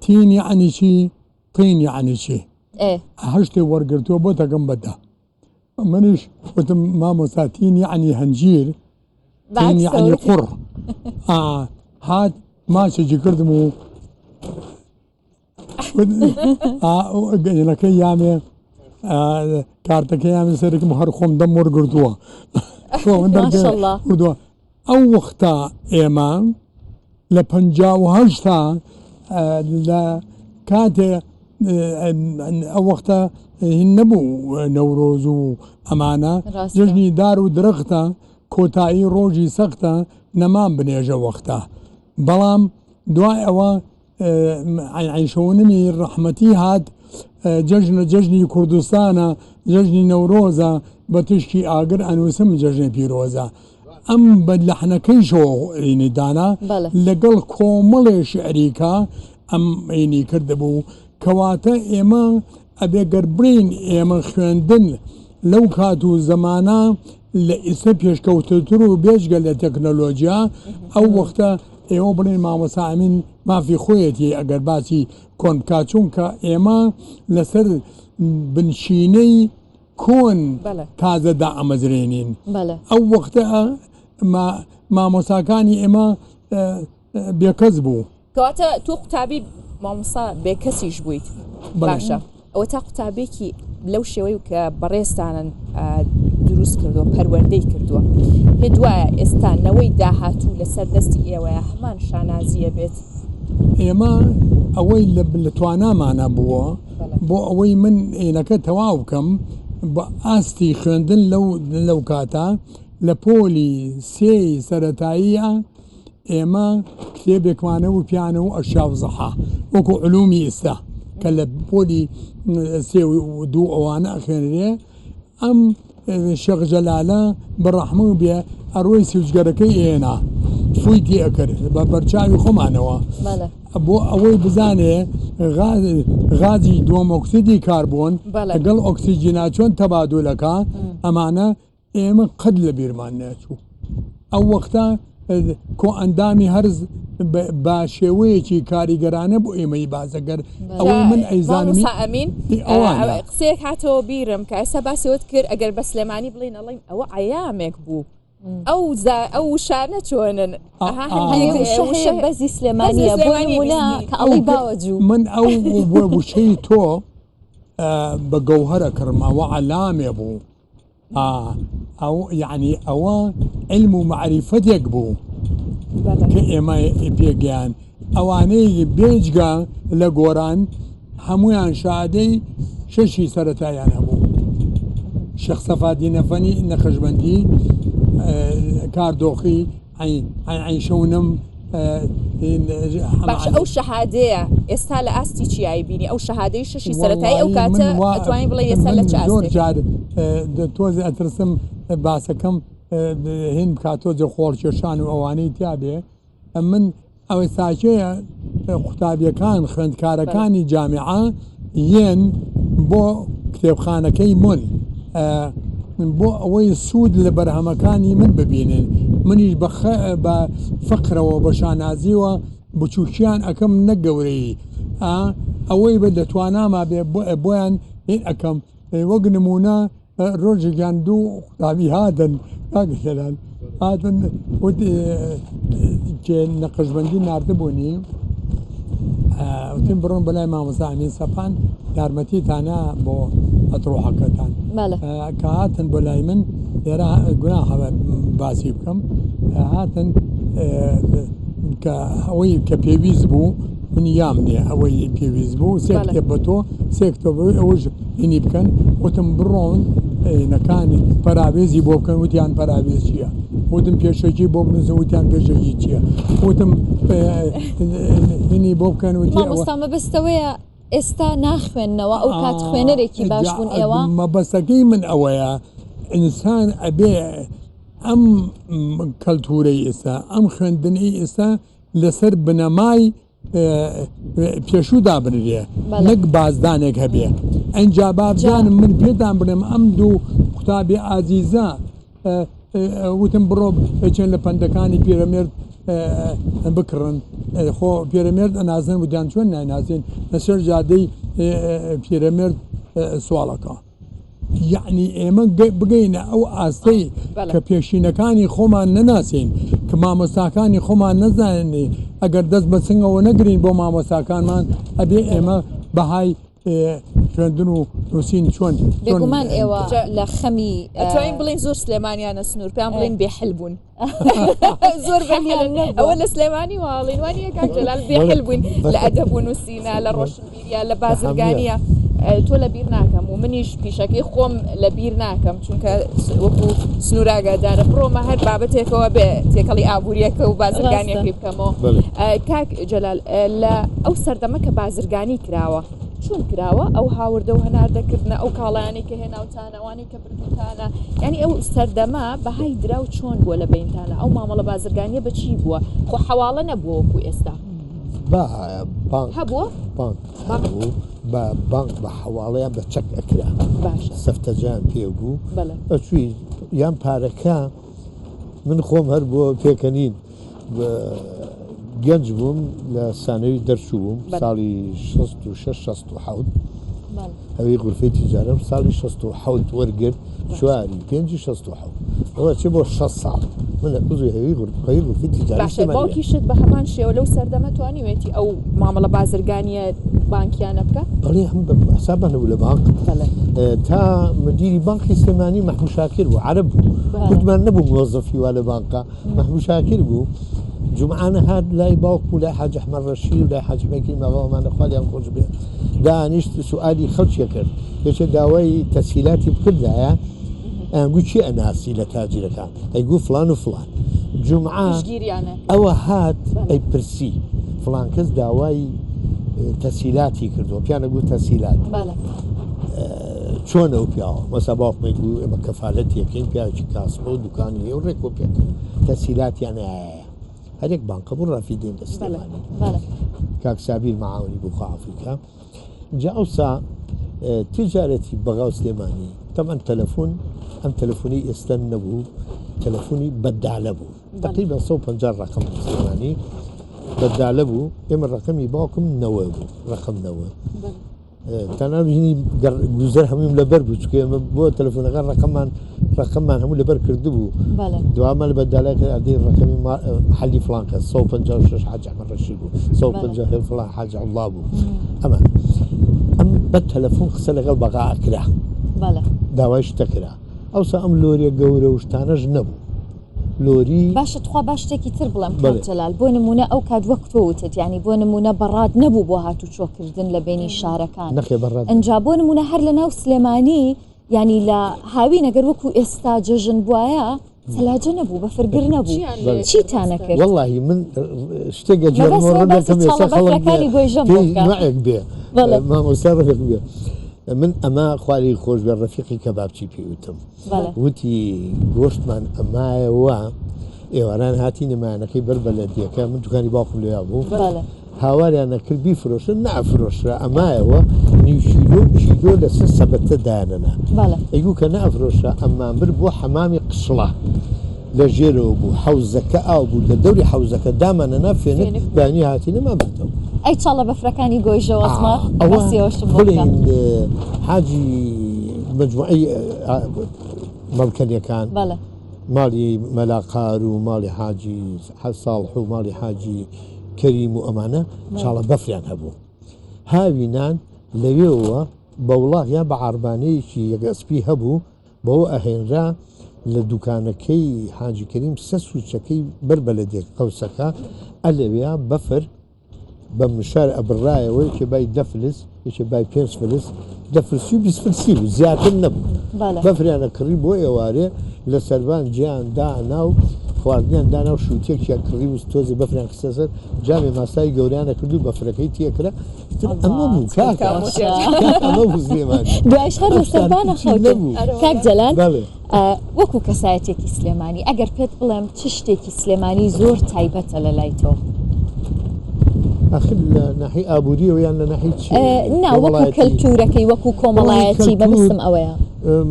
تین یعنی چی طین یعنی چی هەشتێ وەرگرتووە بۆ تەکەم بەدە منیش وتم مامۆستا تین یعنی هەنجیر تین یعنی قوڕ هات ماچێکی کردم و گەنجەکەی یامێ کارتەکە یامێ سەرکم هەر خۆم دەم وەرگرتووە کردووە ئەو وەختە ئێمە لە 58 لە کاتێ ئەو وەختە هین نەبوو نەورۆز و ئەمانە جژنی دار و درەختە کۆتایی ڕۆژی سەختە نەمام بنێژە وەختە بەڵام دوای ئەوە عیشەونمی ڕەحمەتی هات جەژنە جەژنی کوردستانە جەژنی نەورۆزە بە تشکی ئاگر ئەنووسم جەژنە پیرۆزە ئەم بە لەحنەکەیشەوە ئینی دانا لەگەڵ کۆمەڵێ شعریکە ئەم ئینی کردبوو کەواتە ئێمە ئەبێ گەر بڵێین ئێمە خوێندن لەو کات و زەمانە لە ئیسە پێشکەوتتر و بێجگە لە تەکنەلۆجیا ئەو وەختە ئێوە بڵێن مامۆستا ئەمین مافی خۆیەتی ئەگەر باسی کۆن بکات چونکە ئێمە لەسەر بنچینەی کۆن تازە دائەمەزرێنین ئەو وەختە مامۆساکانی ئێمە بێکەس بوو. کەواتە تۆ قوتابی مامۆستا بێکەسیش بوویت باشە ئەوە تا قوتابێکی لەو شێوەی کە بەڕێزتانن دروست کردووە پەروەردەی کردووە پێ دوایە ئێستا نەوەی داهاتوو لەسەر دەستی ئێوەیە هەمان شانازیە بێت ئێمە ئەوەی لە توانامانە بووە بۆ ئەوەی من ئێنەکە تەواو بکەم بە ئاستی خوێندن لەو لەو کاتە لە پۆلی سێی سەتاییە ئێمە کتێبێکمان هەبوو پێیان و ئەشیا و زەحا وەکو علومی ئێستا کە لە پۆلی سێ و دوو ئەوانە ئەخوێنرێ ئەم شێخ جەلالە بە ڕەحمە بێ ئەڕۆی سوچگەرەکەی ئێنا. فووی تێ ئەکرد بە بەرچاوی خۆمانەوە بۆ ئەوەی بزانێ غازی دووەم ئۆکسیدی کاربۆن لەگەڵ ئۆکسیجینا چۆن تەبادولەکە ئەمانە ئێمە قەت لە بیرمان نەچوو ئەو وەختە کۆئەندامی هەرز بە شێوەیەکی کاریگەرانە بۆ ئێمەی بازەگەر ئەوەی من ئەیزانم ئەمین قسەیەک هاتەوە بیرم کە ئێستا باسیەوەت کرد ئەگەر بە سلێمانی بڵین ئەڵین ئەوە عیامێک بوو ئەو ئەو وشانە چۆنن وشە بەزی سلێمانیە بۆ نمونە کە ئەڵی باوەجوو من ئەو وشەی تۆ بە گەوهەرە کڕم ئەوە عەلامێ بوو ئەو یعنی ئەوە علم و معریفەتێک بوو کە ئێمە پێگەیان ئەوانەی بێجگە لە گۆران هەمویان شادەی شەشی سەتایان هەبوو شێخ سەفادی نەفەنی نەخشبندی کاردۆخی عەین شەونم باشە ئەو شەهادەیە ئێستا لە ئاستی چیایی بینی ئەو شەهادەی شەشی سەرەتایی ئەو کاتە ئەتوانین بڵێ ئێستا لە چ زۆر جار تۆزێ ئەترسم باسەکەم هین بکات تۆزێ خۆڵکێشان و ئەوانەی تیا بێ من ئەوەی ساکەیە قوتابیەکان خوێندکارەکانی جامیعە یەن بۆ کتێبخانەکەی من بۆ ئەوەی سوود لە بەرهەمەکانی من ببینن منیش بە فەقرەوە بە شانازیوە بچووکیان ئەەکەم نەک گەورەیی ئەوەی بە لە تواناما بێ بۆیان هین ئەەکەم وەک نمونە ڕۆژێکیان دوو قوتابی هاتن کاک جەلال هاتن وتی کێ نەقشبەندی ناردبوونی وتیم بڕۆن بەلای مامۆستا ئەمین سەپان یارمەتیتانە بۆ ئەتڕۆحەکەتان کە هاتن بۆ لای من لێرە گوناحە باسی بکەم هاتن کە ئەوەی کە پێویست بوو من یام نییە ئەوەی پێویست بوو سێ کتێب بە تۆ سێ کتێب ئەوەش هینی بکەن وتم بڕۆن نەکانی پەراوێزی بۆ بکەن وتیان پەراوێز چییە وتم پێشەکی بۆ بنووسن وتیان پێشەکی چییە وتم هینی بۆ بکەن وتی مامۆستا مەبەستەوەیە ئێستا ناخوێننەوە ئەو کات خوێنەرێکی باش بوون ئێوە مەبەستەکەی من ئەوەیە ئینسان ئەبێ ئەم کەلتورەی ئێستا ئەم خوێندنەی ئێستا لەسەر بنەمای پێشوو دابنرێ نەک بازدانێک هەبێ ئەجا بابزانم من پێتان بڵێم ئەم دوو قوتابی ئازیزە وتم بڕۆ چێن لە پەندەکانی پیرەمێرد بکڕن خۆ پیرەمێرد ئەنازن وتیان چۆن نایناسین لەسەر جادەی پیرەمێرد سواڵەکە یەعنی ئێمە بگەینە ئەو ئاستەی کە پێشینەکانی خۆمان نەناسین، کە مامۆستاکانی خۆمان نەزانین، ئەگەر دەست بە چنگەوە نەگرین بۆ مامۆستاکانمان، ئەبێ ئێمە بەهای خوێندن و نووسین چۆن بێگومان ئێوە لە خەمی ئەتوانین بڵێین زۆر سلێمانیانە سنوور پێیان بڵێین بێحل بوون. زۆر ئەوە لە سلێمانی واڵین وانە کاک جەلال بێحل بووین لە ئەدەب و نووسینە لە ڕۆشنبیریە لە بازرگانیە تۆ لە بیر ناکەم و منیش پیشەکەی خۆم لە بیر ناکەم چونکە وەکو سنووراگادارە بڕۆمە هەر بابەتێکەوە بێ تێکەڵی ئابوووریەکە و بازرگانیەکەی بکەمەوە کاک جەلال لە ئەو سەردەمە کە بازرگانی کراوە چۆن کراوە ئەو هاوردە و هەناردەکردنە ئەو کاڵایانەی کە هێناوتانەوانی کە بردوتانە یعنی ئەو سەردەمە بەهای دراو چۆن بووە لە بینتانە ئەو مامەڵە بازرگانیە بە چی بووە خۆ حەواڵە نەبووە وەکو ئێستا بانک هەبووە بانک هەبوو بە بانک بە حەواڵەیان بە چەک ئەکرا باشە سەفتەجان پێ بوو ئەچووی یان پارەکە من خۆم هەر بۆ پێکەنین گەنج بووم لە سانەوی دەرچوو بووم ساڵی 66 67 ئەوی غرفەی تیجارەم ساڵی 67 وەرگرت چواری پێنجی 67 ئەوە چێ بۆ 6 ساڵ من لە عضوی هەوی غرفەی غرفەی تیجارە باشە باوکیشت بە هەمان شێوە لەو سەردەمە توانیوێتی ئەو مامەڵە بازرگانیە بانکیانە بکە بەڵێ هەم بە حسابمان هەبوو لە بانک تا مدیری بانکی سلێمانی مەحموود شاکر بوو عەرەب بوو کوردمان نەبوو موەزەفی وا لە بانکە مەحموود شاکر بوو جومعانە هات لای باوکم و لای حاج ئەحمەد ڕەشید و لای حاج مەکی ماغاوەمانە خوالیان خۆش بێ دانیشت سوالی خەڵکی کرد یەکێ داوای تەسهیلاتی بکردایە ئەنگو چی ئەناسی لە تاجیرەکان ئەیگو فلان و فلان جومعە ئەوە هات ئەی پرسی فلان کەس داوای تەسهیلاتی کردووە پیانە گوت تەسهیلات چۆن ئەو پیاوە مەسا باوکم ئەیگو ئێمە کەفالەتی ئەکەین پیاوێکی کاسبە و دوکانی هەیە و ڕێک و پێک تەسهیلاتیان هەیە. هەر یەک بانقە بوو ڕافیدەین لە سلێمانی کاک سابیر معاونی بوو خوا عەفوی کا. جا ئەوسا تجارەتی بەغا و سلێمانی تەبعەن تەلەفۆن ئەم تەلەفۆنی ئێستا نەبوو تەلەفۆنی بەدالە بوو تقریبا 150 ڕقم سلێمانی بەدالە بوو ئێمە ڕقمی باوکم نەوە بوو ڕقم نەوە تەنها هینی گوزەر هەموویم لەبەر بوو چونکە ئێمە بۆ تەلەفۆنەکان ڕقممان ڕقممان هەموو لەبەر کردبوو دوامان لە بەدالای کرد ئەدەی ڕقمی محلی فلان کەس 156 حاج ئەحمەد ڕەشید بوو 150 فلان حاج عەبدوڵڵا بوو ئەمە ئەم بە تەلەفۆن قسە لەگەڵ بەغا ئەکرا داوای شتە کرا ئەوسا ئەم لۆریە گەورە و شتانەش نەبوو لۆری. باشە تخوا با شتێکی تر بڵێم کاک جەلال بۆ نمونە ئەو کات وەک تۆ وتت یانی بۆ نمونە بەڕاد نەبوو بۆ هاتوچۆ کردن لە بینی شارەکان نەخێ بەڕاد ئەنجا بۆ نمونە هەر لە ناو سلێمانی یانی لە هاوین ئەگەر وەکو ئێستا جەژن بوایە سەلاجە نەبوو بەفرگر نەبوو چیتان ئەکرد؟ وەڵاهی من شتێک ئەگێڕمەوە ڕەنگە کەم ئێستا خەڵک پێی نوعێک بێ مامۆستا ڕەفیق بێ من ئەمە خواری خۆش بێ ڕەفیقی کەبابچی پێی وتم وتی گۆشتمان ئەمایەوە ئێواران هاتینە مایەنەکەی بەر بەلەدیەکە من دوکانی باوکم لێیا بوو هاواریان نەکرد بیفرۆشن نافرۆشرا ئەمایەوە نیو کیلۆ کیلۆ لەسەر سەبەتە دایانەنا ئەیگوو کە نافرۆشرا ئەمان برد بۆ حەمامی قشڵە لە ژێرەوە بوو حەوزەکە ئاو بوو لە دەوری حەوزەکە دامانەنا فێنک بەیانی هاتینە بردەوە. ئەی چاڵە بەفرەکانی گۆیژە وەزمە ئەوە باسی ئەوەشم بۆ بکە. بڵێین حاجی مەجموعەی مەڵکەنیەکان بەڵێ. ماڵی مەلا قار و ماڵی حاجی ساڵح و ماڵی حاجی کەریم و ئەمانە چاڵە بەفریان هەبوو هاوینان لەوێوە بە وڵاغ یان بە عاربانەیەکی یەک ئەسپی هەبوو بەوە ئەهێنرا لە دوکانەکەی حاجی کەریم سە سوچەکەی بەر بەلەدێک قەوسەکە ئەلەوێا بەفر بە مشار ئەبڕایەوە یەکێ بای دە فلس یەکێ بای پێنج فلس دە فلسی و 20 فلسی بوو زیاتر نەبوو بەفریانە کڕی بۆ ئێوارێ لە سەربان جیان دانا و خواردنیان دانا و شووتێکیان کڕی و تۆزێ بەفریان خستە سەر جامێ ماستاوی گەوریانە کرد و بەفرەکەی تێکرا ئیتر ئەمە بوو کاکە ئەمە بوو سلێمانی دوایش هەر لە سەربانە خەوتن کاک جەلال وەکو کەسایەتێکی سلێمانی ئەگەر پێت بڵێم چ شتێکی سلێمانی زۆر تایبەتە لە لای تۆ؟ ئاخر لە ناحی ئابووریەوە یان لە ناحی چی؟ نا وەکو کەلتورەکەی وەکو کۆمەڵایەتی مەبەستم ئەوەیە.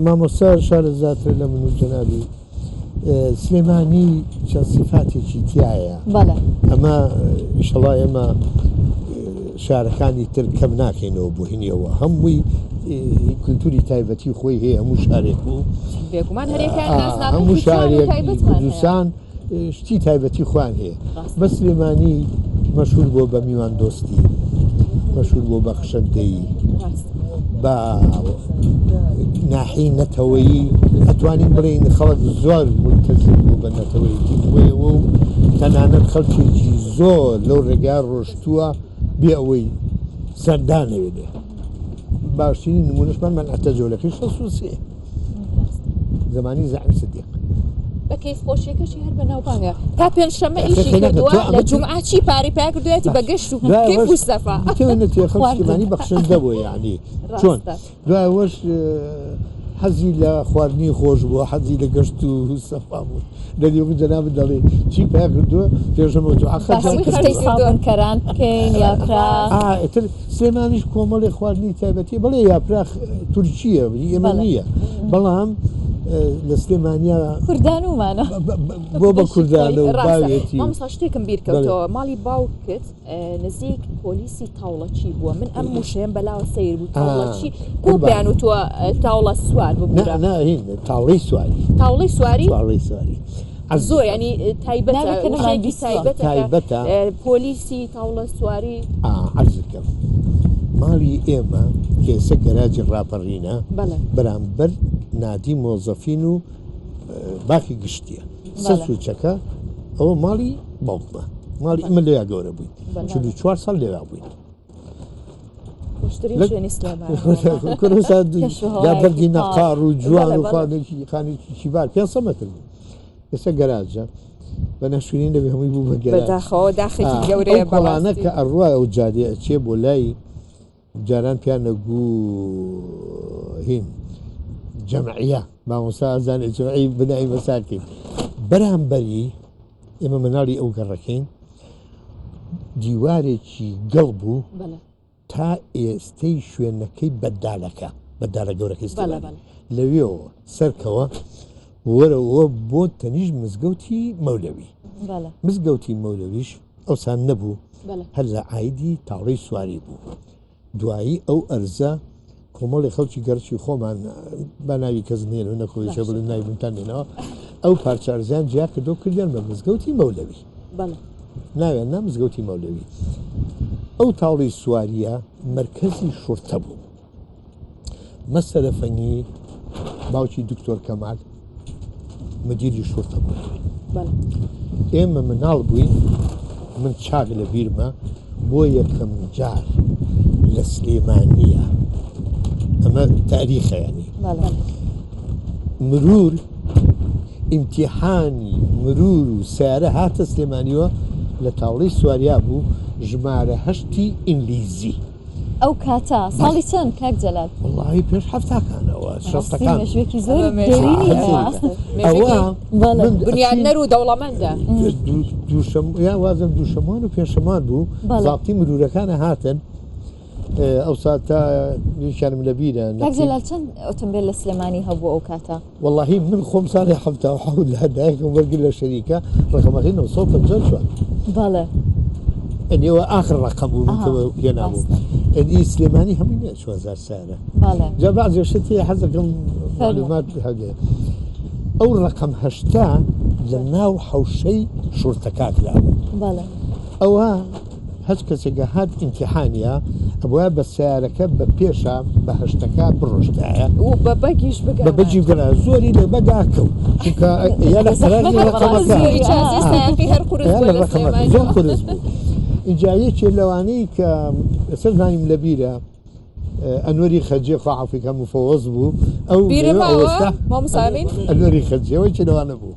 مامۆستا شارەزاترە لە من و جەنابی. سلێمانی چەند سیفاتێکی تایە ئەمە ئیشەڵا ئێمە شارەکانی تر کەم ناکەینەوە بۆ هینیەوە هەمووی کولتوری تایبەتی خۆی هەیە هەموو شارێک و بێگومان هەموو شارێک کوردستان شتی تایبەتی خۆیان هەیە بە سلێمانی مەشهور بۆ بە میوان دۆستی مەشهور بۆ بە خشەندەیی بە ناحی نەتەوەیی ئەتوانین بڵێین خەڵک زۆر ملتەزم بوو بە نەتەوەیەتی خۆیەوە و تەنانەت خەڵکێکی زۆر لەو ڕێگا ڕۆشتووە بێ ئەوەی سەردانەوێ بێ باشترین نمونەشمان من ئەتەجۆلەکەی 63 زمانی زعیم سدیق بە کەیف خۆشیەکەشی هەر بەناوبانگە تا پێنجشەممە ئیشی کردووە لە جومعە چی پارەی پیا کردوویەتی بە گەشت و کەیف و سەفا خەڵکی بەخشندە بووە یعنی چۆن دوایەوەش حەزی لە خواردنی خۆش بووە حەزی لە گەشت و سەفا بوو دەدی وەکو جەنابت دەڵێ چی پیا کردووە پێشەمە جوعە باسی کوفتەی سابونکەران بکەین یاپراخ ئیتر سلێمانیش کۆمەڵێ خواردنی تایبەتی بڵێ یاپراخ تورکییە هی ئێمە نییە بەڵام لە سلێمانیا کوردانومانە بۆ بە کوردانە و باوێتی مامۆستا شتێکم بیر کەوتەوە ماڵی باوکت نزیک پۆلیسی تاوڵەچی بووە من ئەم وشەیەم بەلاوە سەیر بوو تاوڵەچی کو پێیان وتووە تاوڵە سوار ببوورە نا هین تاوڵەی سواری تاوڵەی سواری تاوڵەی سواری زۆر ینی تایبەتە وشەیەکی تایبەتە تایبەتە پۆلیسی تاوڵە سواری عەرزکەم ماڵی ئێمە کێسە گەراجی ڕاپەڕینە بەرامبەر نادی مۆزەفین و باخی گشتیە سە سوچەکە ئەوە ماڵی باوکمە ماڵی ئمە لێیا گەورە بووین 44 ساڵ لێرا بووین بەردی نەقار و جوان و خانێکی خانێکی چیبار 500 متر بوو ئێستا گەراجە بە نەشوینی دەبێ هەمووی بوو بە گەراج بەداخەوە داخێکی گەورەیە کۆڵانە کە ئەڕوا ئەو جادێ ئەچێ بۆ لای جاران پیان نەگوو هین جەمعیە مامۆستا ئەزانێ جەمعی بنای مەساکین بەرامبەری. ئێمە مناڵی ئەو گەڕەکەین دیوارێکی گەڵ بوو تا ئێستەی شوێنەکەی بەدالەکە بەدالە گەورەکەی سلێمانی لەوێەوە سەرکەوە وەرەوە بۆ تەنیش مزگەوتی مەولەوی مزگەوتی مەولەویش ئەوسان نەبوو هەر لە ئایدی تاڵی سواری بوو دوایی ئەو ئەرزە کۆمەڵی خەڵکی گەرچی خۆمان بە ناوی کەس نێن و نەکۆیشە بڵێن ناوی بنتان نێنەوە ئەو پارچە ئەرزیان جیا کردو کردیان بە مزگەوتی مەولەوی ناویان نا مزگەوتی مەولەوی ئەو تاوڵی سواریە مەرکەزی شورتە بوو مەسەلە فەنی باوکی دکتۆر کەمال مدیری شورتە بوو ئێمە مناڵ بووین من چاک لە بیرمە بۆ یەکەم جار لە سلێمانیە ئەمە تاریخەیانی مرور ئیمتیحانی مرور و سیارە هاتە سلێمانیوە لە تاوڵی سواریا بوو ژمارە هەشتی ئینگلیزی ئەو کاتە ساڵی چەند کاک جەلال؟ وەڵاهی پێش حەفتاکانەوە شەستەکان مێژوێکی زۆر دێرینی هەیە. ئەوە بنیادنەر و دەوڵەمەندە. دووشەم یا وازم دووشەمان و پێنجشەمان بوو زابتی مرورەکانە هاتن ئەو ساتە یەکیانم لەبیرە. کاک جەلال چەند ئۆتۆمبێل لە سلێمانی هەبوو ئەو کاتە؟ وەڵاهی من خۆم ساڵی 77 لە دایکم وەرگر لە شەریکە ڕقەمەکەی 954 بەڵێ ئەنیەوە ئاخر ڕقم بوو من کە هێنابوو ئەنی سلێمانی هەمووی نە 4000 سارە جا بەعزێ شت هەیە حەزەکەم معلومات هەبێ ئەو ڕقم هەشتا لە ناو حەوشەی شورتەکە کرابوو ئەوە هەچ کەسێک هات ئیمتیحانیا ئەبوایە بە سەیارەکە بە پێشا بە هەشتەکە بڕۆشتایە و بە بەگیش بگەڕایە بە بەگی بگەڕایە زۆری لە بەگا کەوت چونکە یا لە قەراری ڕەقەمەکە زۆری چازی سایەقی هەر قورس یا بووە لە لە ڕەقەمەکە سلێمانی زۆر قورس بوو ئینجا یەکێ لەوانەی کە ئێستا زانیم لە بیرە ئەنوەری خەجێ خوا عەفوی کە مفەوەز بوو ئەو بیرم لەوێ ماوە ئەوەستا مامۆستا ئەمین ئەنوەری خەجێ ئەوەی چ لەوانە بوو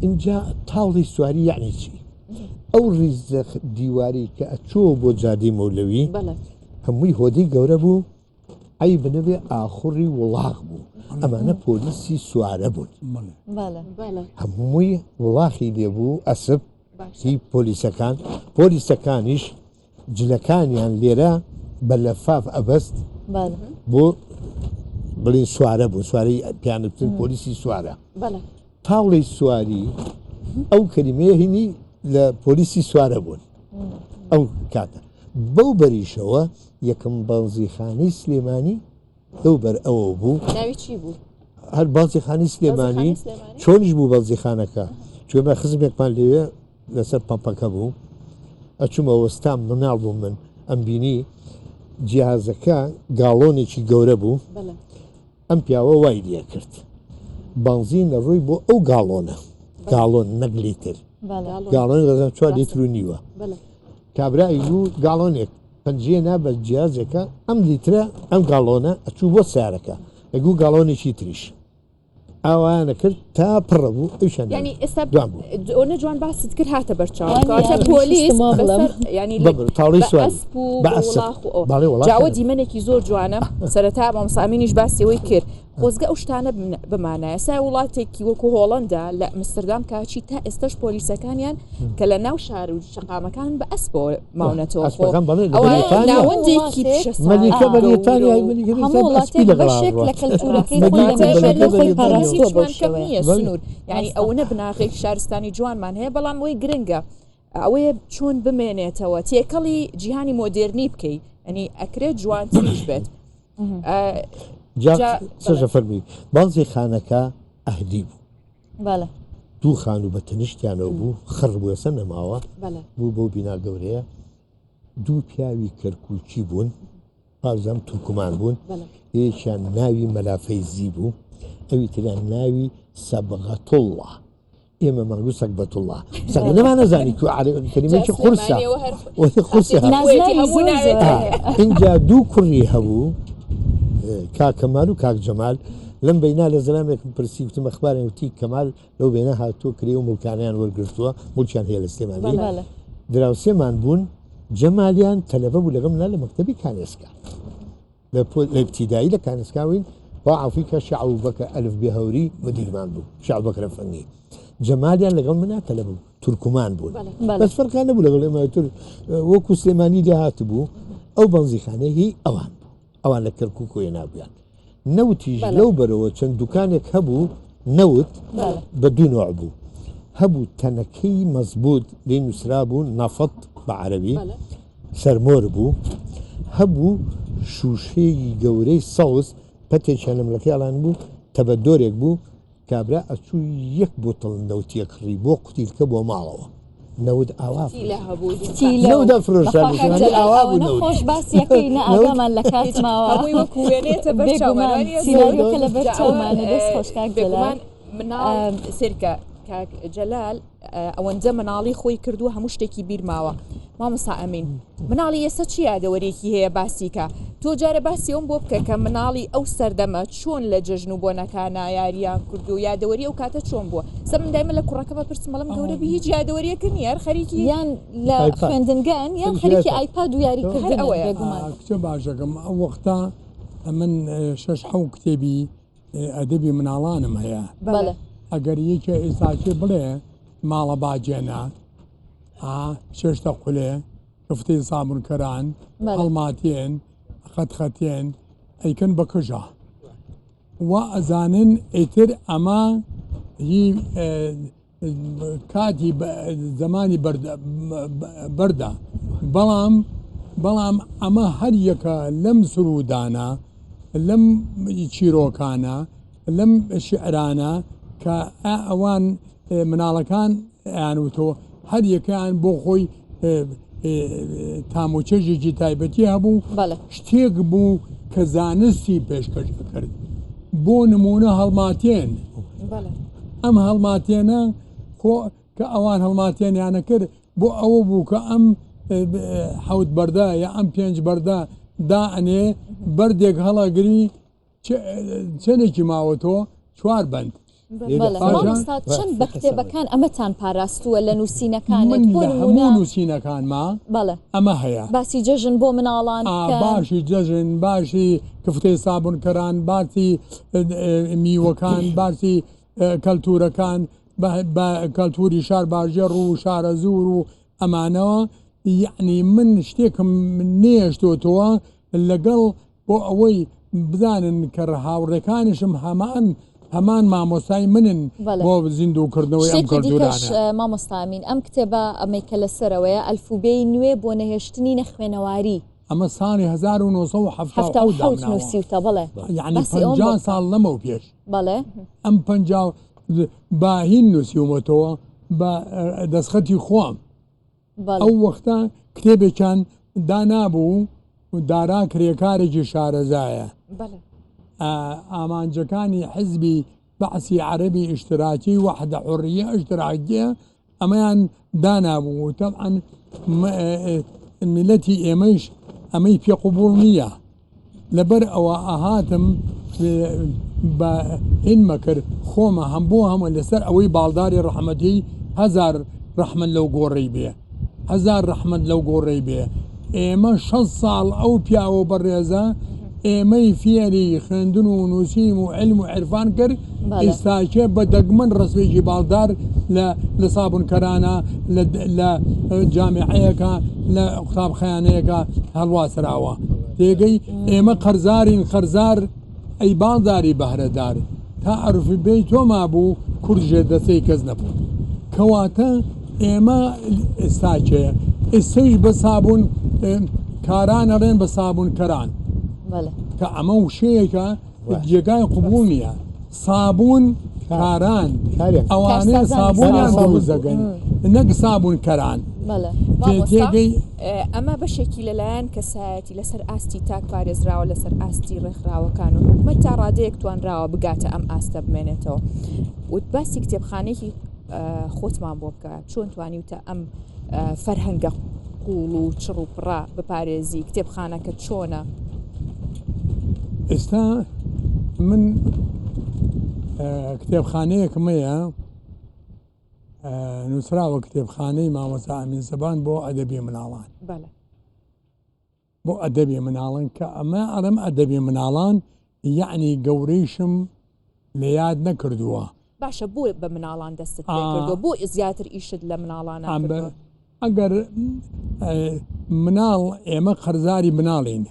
ئینجا تاوڵی سواری یەعنی چی ئەو ڕیزە دیوارەی کە ئەچووە بۆ جادەی مەولەوی هەمووی هۆدەی گەورە بوو عیب نەبێ ئاخوڕی وڵاخ بوو ئەمانە پۆلیسی سوارە بوون هەمووی وڵاخی لێبوو ئەسب هی پۆلیسەکان پۆلیسەکانیش جلەکانیان لێرە بە لەفاف ئەبەست بۆ بڵین سوارە بوو سوارەی پیانتن پۆلیسی سوارە تاوڵەی سواری ئەو کەلیمەیە هینی لە پۆلیسی سوارە بوون ئەو کاتە بەو بەریشەوە یەکەم بەنزیخانەی سلێمانی لەو بەر ئەوە بوو ناوی چی بوو؟ هەر بەنزیخانەی سلێمانی چۆنیش بوو بەنزیخانەکە چۆمە خزمێکمان لەوێ لەسەر پەمپەکە بوو ئەچوومە وەستام مناڵ بوو من ئەم بینی جیازەکە گاڵۆنێکی گەورە بوو ئەم پیاوە وای لێ کرد بەنزین لە ڕووی بۆ ئەو گاڵۆنە گاڵۆن نەک لیتر گاڵۆن دەزانم چوار لیتر و نیوە کابرای بوو گاڵۆنێک پەنجیە نا بە جیازێکە ئەم لیترە ئەم گاڵۆنە ئەچوو بۆ سیارەکە ئەگوو گاڵۆنێکی تریش ئاوایانە کرد تا پڕە بوو ئەویشیان یعنی ئێستا دوان بوو ئەوە جوان باست کرد هاتە بەرچاو وانیە، کەواتە منیش پۆلیس ویستم بڵێم. بەسەر یعنی لە- بەبر تاڵی بە سواری ئەسپ و بە بە ئەسپ وڵاخ و ئەوە. بەڵێ وڵاخ جا ئەوە هەبوو. دیمەنێکی زۆر جوانە سەرەتا مامۆستا ئەمینیش باسی ئەوەی کرد خۆزگە ئەو شتانە بمانایە سا وڵاتێکی وەکو هۆڵندا لە ئەمستردام کاچی تا ئێستش پۆلیسەکانیان کە لە ناو شار و شەقامەکان بە ئەسپەوە ماونەتەوە ناوەندێکی سنوور ینی ئەوە بناغێک شارستانی جوانمان هەیە بەڵام ئەوەی گرنگە ئەوەیە چۆن بمێنێتەوە تێکەڵی جیهانی مۆدێرنی بکەی ئەنی ئەکرێت جوانتریش بێت سەژە فەرمی بەڵزی خانەکە ئەهلی بوو دوو خانوو بە تەنیشتیانەوە بوو خڕ بوو ئێستا نەماوە بوو بەو بینا گەورەیە دوو پیاوی کەرکوکی بوون پازم تورکمان بوون یەکیان ناوی مەلافەیزی بوو ئەوی تریان ناوی سەبغەتوڵڵا ئێمە مەنگوو سەگبەتوڵڵا سەگ نەمانەزانی کو کەلیمەیەکی قورسە قورسە ئینجا دوو کوڕی هەبوو کاک کەمال و کاک جەمال لەم بەینا لە زەلامێکم پرسی وتم ئەخبارێن وتی کەمال لەو بێنە هاتووە کرێ و مڵکانیان وەرگرتووە مڵکیان هەیە لە سلێمانی دراوسێمان بوون جەمالیان تەلەبە بوو لەگەڵ منا لە مەکتەبی کانێسکا لە ئیبتیدایی لە کانێسکاوین خوا عەفوی کە شێخ ئەبوبەکر ئەلف بێ هەوری مدیرمان بوو شێخ ئەبوبەکر ئەفەندی جەمالیان لەگەڵ منا تەلەبە بوو. تورکمان بوون بەس فەرقیان نەبوو لەگەڵ ئێمە تر وەکو سلێمانی لێهاتبوو ئەو بەنزیخانەیە هی ئەوان بوو ئەوان لە کەرکوک و هێنابوویان نەوتیش لەو بەرەوە چەند دوکانێک هەبوو نەوت بە دوو نوع بوو هەبوو تەنەکەی مەزبوط لێ نووسرا بوو نەفت بە عەرەبی سەرمۆر بوو هەبوو شوشەی گەورەی سەوز پەتێکیان لە ملەکەی ئەڵان بوو تەبەدۆرێک بوو کابرا ئەچوو یەک بوتڵ نەوتی ئەکڕی بۆ قوتیلکە بۆ ماڵەوە نەوت ئاوا فتیلە هەبوو فتیلە نەوت ئەفرۆشرا بەخوا کاک لە جەلال ئاوا بوو ئەوەنە نەوت خۆش باسیەکەی نە نەوت ئاگامان لە کات ماوە هەمووی وەکو وێنەیەتە بەر چاومان بێگومان وانیە زۆر سیناریۆکە لەبەر جا ئەوە چاومانە دەست خۆش کاک جەلال بێگومان مناڵ سێرکە کاک جەلال ئەوەندە مناڵی خۆی کردووە هەموو شتێکی بیر ماوە مامۆستا ئەمین مناڵی ئێستا چی یادەوەرێکی هەیە باسیکە تۆ جارە باسی ئەوم بۆ بکە کە مناڵی ئەو سەردەمە چۆن لە جەژن و بۆنەکانە یاریان کرد و یادەوەری ئەو کاتە چۆن بووە سە من دایمە لە کوڕەکەمە پرسم بەڵم گەورە بی هیچ یادەوەریەکە نییە هەر خەریکی یان لە خوێندنگەن یان خەریکی ئایپاد و یاریکردن ئەوەیە بێگومان کچە باشەکەم ئەو وەختە من شەش حەو کتێبی ئەدەبی مناڵانم هەیە بەڵێ ئەگەر یەکێ ئێستاکێ بڵێ ماڵە باجێنە ئا چێشتە قولێ کفتەی سابونکەران هەڵماتێن خەتخەتێن ئەیکەن بە کژە وا ئەزانن ئیتر ئەمە هی کاتی زمانی بەردە بەڵام بەڵام ئەمە هەر یەکە لەم سرودانە لەم چیرۆکانە لەم شعرانە کە ئەوان مناڵەکان ئەیانوتەوە هەر یەکەیان بۆ خۆی تام و چێژێکی تایبەتی هەبوو شتێک بوو کە زانستی پێشکەش ئەکرد بۆ نمونە هەڵماتێن ئەم هەڵماتێنە خۆ کە ئەوان هەڵماتێنیانە کرد بۆ ئەوە بوو کە ئەم حەوت بەردە یا ئەم پێنج بەردە دائەنێ بەردێک هەڵەگری چەندێکی ماوەتەوە چوار بەند. مامۆستا چەند بە کتێبەکان ئەمەتان پاراستووە لە نووسینەکانت بۆ نموونە نووسینەکانما بەڵێ ئەمە هەیە باسی جەژن بۆ مناڵان باشی جەژن باشی کفتەی سابونکەران باسی میوەکان باسی کەلتورەکان بە کەلتوری شار باژێڕ و شارەزوور و ئەمانەوە یعنی من شتێکم نێشتۆتەوە لەگەڵ بۆ ئەوەی بزانن کە هاوڕێکانیشم هەمان هەمان مامۆستای منن بۆ زیندوو کردنەوەی ئەم شتێکی دیکەش کەلتورانە. مامۆستا ئەمین ئەم کتێبە ئەمەی کە لەسەرەوەیە ئەلفوبێی نوێ بۆ نەهێشتنی نەخوێنەواری. ئەمە ساڵی 1977 77 دامناوە نووسیوتە بەڵێ یەعنی باسی ئەوەم 50 بۆ بکە. ساڵ لەمەو پێش بەڵێ. ئەم 50 بە هین نووسیومەتەوە بە دەستخەتی خۆم. ئەو وەختە کتێبێکیان دانابوو دارا کرێکارێکی شارەزایە ئامانجەکانی حزبی بەعسی عەرەبی ئیشتراکی وەحدە حوڕیە ئیشتراکیە ئەمەیان دانابوو و تەبعەن میلەتی ئێمەیش ئەمەی پێ قبوڵ نییە. لەبەر ئەوە ئەهاتم بە هینمە کرد خۆمە هەم بۆ هەمە لەسەر ئەوەی باڵداری ڕەحمەتی هەزار ڕەحمەت لەو گۆڕەی بێ هەزار ڕەحمەت لەو گۆڕەی بێ ئێمە 6 ساڵ ئەو پیاوە بەڕێزە ئێمەی فێری خوێندن و نووسین و علم و عرفان کرد ئێستاکێ بە دەگمەن ڕسمێکی باڵدار لە لە سابونکەرانە لە جامیعەیەکە لە قوتابخانەیەکە هەڵواسراوە تێگەی ئێمە قەرزارین قەرزار ئەی باڵداری بەهرەدار تا عرفی بێی تۆ مابوو کورد ژێر دەستەی کەس نەبوو کەواتە ئێمە ئێستاکێ ئێستەیش بە سابوون کاران ئەڵێن بە سابوون کەران کە ئەمە وشەیەکە جێگای قبوڵ نییە سابوون کاران ئەوانەیە سابوونیان دروست دەکەن نەک سابوون کەران. تێگەی ئەمە بەشێکی لەلایەن کەسایەتی لەسەر ئاستی تاک پارێزراوە لەسەر ئاستی ڕێکخراوەکان و حکومەت تا ڕادەیەک توانراوە بگاتە ئەم ئاستە بمێنێتەوە وت باسی کتێبخانێکی خۆتمان بۆ بکە چۆن توانیوتە ئەم فەرهەنگە قوڵ و چڕ و پڕە بپارێزی کتێبخانەکە چۆنە؟ ئێستا من کتێبخانەیەکم هەیە نووسراوە کتێبخانەی مامۆستا ئەمین سەبان بۆ ئەدەبی مناڵان بۆ ئەدەبی مناڵن کە ئەمە ئەڵێم ئەدەبی مناڵان یەعنی گەورەیشم لە یاد نەکردووە. باشە بۆ بە مناڵان دەستت پێ کردووە بۆ زیاتر ئیشت لە مناڵانە کردووە؟ ئەگەر مناڵ ئێمە قەرزاری مناڵین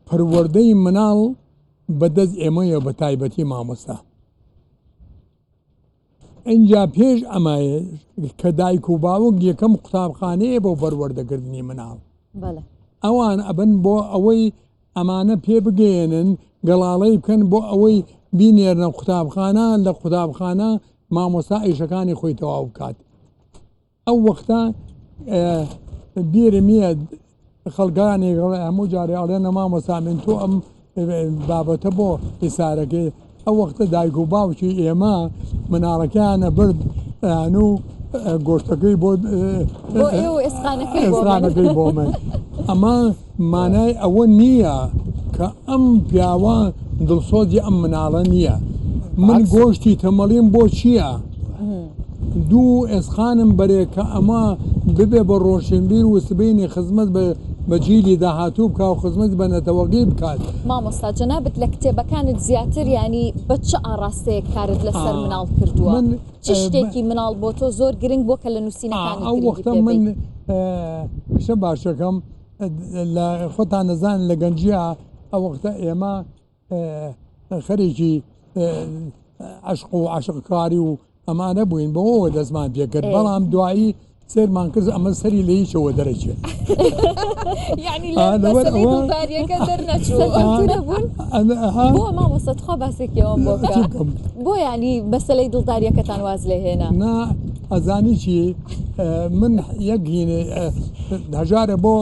پەروەردەی مناڵ بەدەست ئێمەیە بە تایبەتی مامۆستا ئینجا پێش ئەمە کە دایک و باوک یەکەم قوتابخانەیە بۆ پەروەردەکردنی مناڵ ئەوان ئەبن بۆ ئەوەی ئەمانە پێ بگەیەنن گەڵاڵەی بکەن بۆ ئەوەی بینێرنە قوتابخانە لە قوتابخانە مامۆستا ئیشەکانی خۆی تەواو بکات ئەو وەختە بیرم یە خەڵکانێک هەموو جارێ ئەڵێنە مامۆستا من تۆ ئەم بابەتە بۆ ئیسارەکەی ئەو وەختە دایک و باوکی ئێمە مناڵەکەیانە برد و گۆشتەکەی بۆ ئێسقانەکەی بۆ من ئەمە مانای ئەوە نییە کە ئەم پیاوە دڵسۆزی ئەم مناڵە نییە من گۆشتی تەمەڵیم بۆ چییە؟ دوو ئێسقانم بەرێ کە ئەمە ببێ بە ڕۆشنبیر و سبەینێ خزمەت بە بە جیلی داهاتوو بکا و خزمەت بە نەتەوەکەی بکات. مامۆستا جەنابت لە کتێبەکانت زیاتر یانی بە چ ئاڕاستەیەک کارت لەسەر مناڵ کردووە؟ چ شتێکی مناڵ بۆ تۆ زۆر گرنگ بووە کە لە نووسینەکانت ئەو گرنگی وەختە پێ من بەی؟ قسە باشەکەم لە خۆتان دەزانن لە گەنجییا ئەو وەختە ئێمە خەریکی عەشق و عەشقکاری و ئەمانە بووین بەوەوە دەستمان پێکرد بەڵام دوایی سێرمان کرد ئەمە سەری لە هیچەوە دەرەچێت یعنی لەوەریەکە دەرنەچوو بوون بۆ مامۆستا تخوا باسێکی ئەوم بۆ بکە بۆ ینی مەسلەی دڵداریەکەتان واز لێ هێنا نا ئەزانی چی من یەک هینێ هەژارە بۆ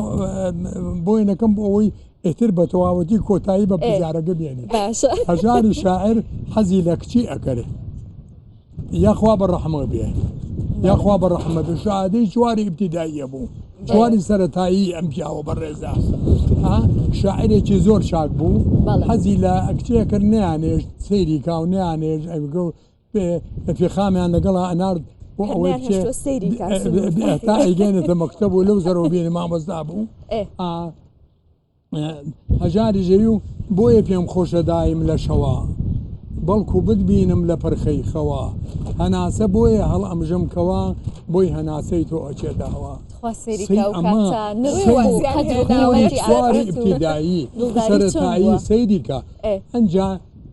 بۆی نەکەم بۆ ئەوەی ئیتر بە تەواوەتی کۆتایی بە پرسیارەکە بێنی باشە هەژاری شاعر حەزی لە کچی ئەکەرێ یاخوا بە ڕەحمە بێ یاخوا بە ڕەحمە بێ شادەی چواری ئیبتیداییە بوو چواری سەتایی ئەم پیاوە بەڕێزە شاعرێکی زۆر چاک بوو حەزی لە کچێکرد نیانێشت سەیری کاو نیانێش ئەوگە پێخامیان لەگەڵا ئەنارد بۆ ئەوەی بچێ تا ئەیگەێنێتە مەکتەب و لەو زەرەوە بێنێ مامۆستا بوو هەژاری ژەوی و بۆیە پێم خۆشە دایم لە شەوا بەڵکو بتبینم لە پرخەی خەوا هەناسە بۆیە هەڵ ئەمژم کەوا بۆی هەناسەی تۆ ئەچێتە هەوا سواری ئیبتیدایی سەرەتایی سەیری کە ئەنجا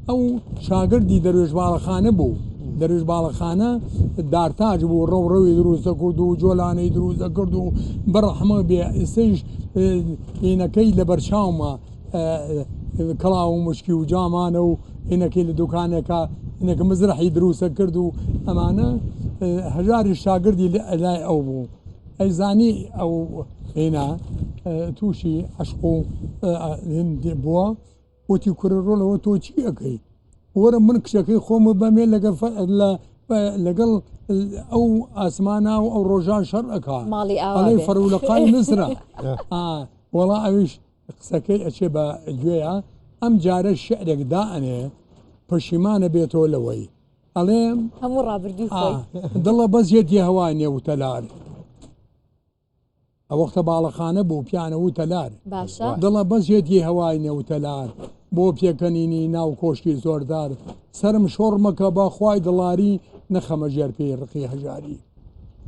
ئەو شاگردی دەروێش باڵەخانە بوو. دەروێش باڵەخانە دارتاج بوو، ڕەوڕەوی دروست دەکرد و جۆلانەی دروست دەکرد و بەڕەحمە بێ ئێستەیش هینەکەی لەبەرچاومە کڵاو و مشکی و جامانە و هینەکەی لە دوکانێکا هینەکە مزرحی دروست دەکرد و ئەمانە هەژاری شاگردی لای ئەو بوو. ئەیزانی ئەو هینا تووشی عەشق و هندی بووە. وتی کورە ڕۆڵەوە تۆ چی ئەکەی وەرە من کچەکەی خۆمە بەمێ لەگەڵ لەگەڵ ئەو ئاسمانە و ئەو ڕۆژان شەڕ ئەکا ماڵی ئەڵێ فەرولەقای میسرە وەڵا ئەویش قسەکەی ئەچێ بە گوێیە ئەم جارە شعرێک دائەنێ پەشیمانە بێتەوە لەوەی ئەڵێ هەموو ڕابردووی خۆی دڵە بەزیەتی هەوا نێوتەلار ئەوەختە باڵەخانە بوو پیانە و تەلار. باشە. دڵە بەزێتی هەوای نێو تەلار بۆ پێکەنینی ناو کۆشکی زۆردار سەرم شۆڕ مەکە با خوای دڵاری نەخەمە ژێر پێی ڕقی هەژاری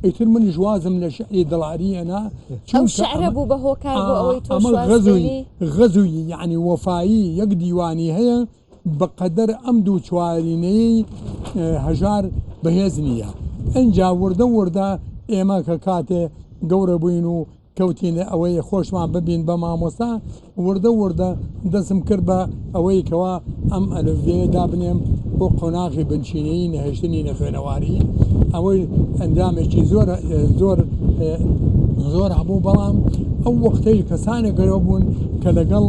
ئیتر منیش وازم لە شعری دڵاری هێنا ئەو چونکە شعرە ئەمە بوو بە هۆکار بۆ ئەوەی تۆش ئەمە واز غەزوی بێنی؟ غەزوی یەعنی وەفایی یەک دیوانی هەیە بەقەدەر ئەم دوو چوارینەیەی هەژار بەهێز نییە. ئینجا وردە وردە ئێمە کە کاتێ گەورە بووین و کەوتینە ئەوەی خۆشمان ببین بە مامۆستا، وردە وردە دەستم کرد بە ئەوەی کەوا ئەم ئەلفبێیە دابنێم بۆ قۆناغی بنچینەیی نەهێشتنی نەخوێنەواری. ئەوەی ئەنجامێکی زۆر زۆر زۆر هەبوو، بەڵام ئەو وەختەی کەسانێک گەورە بوون کە لەگەڵ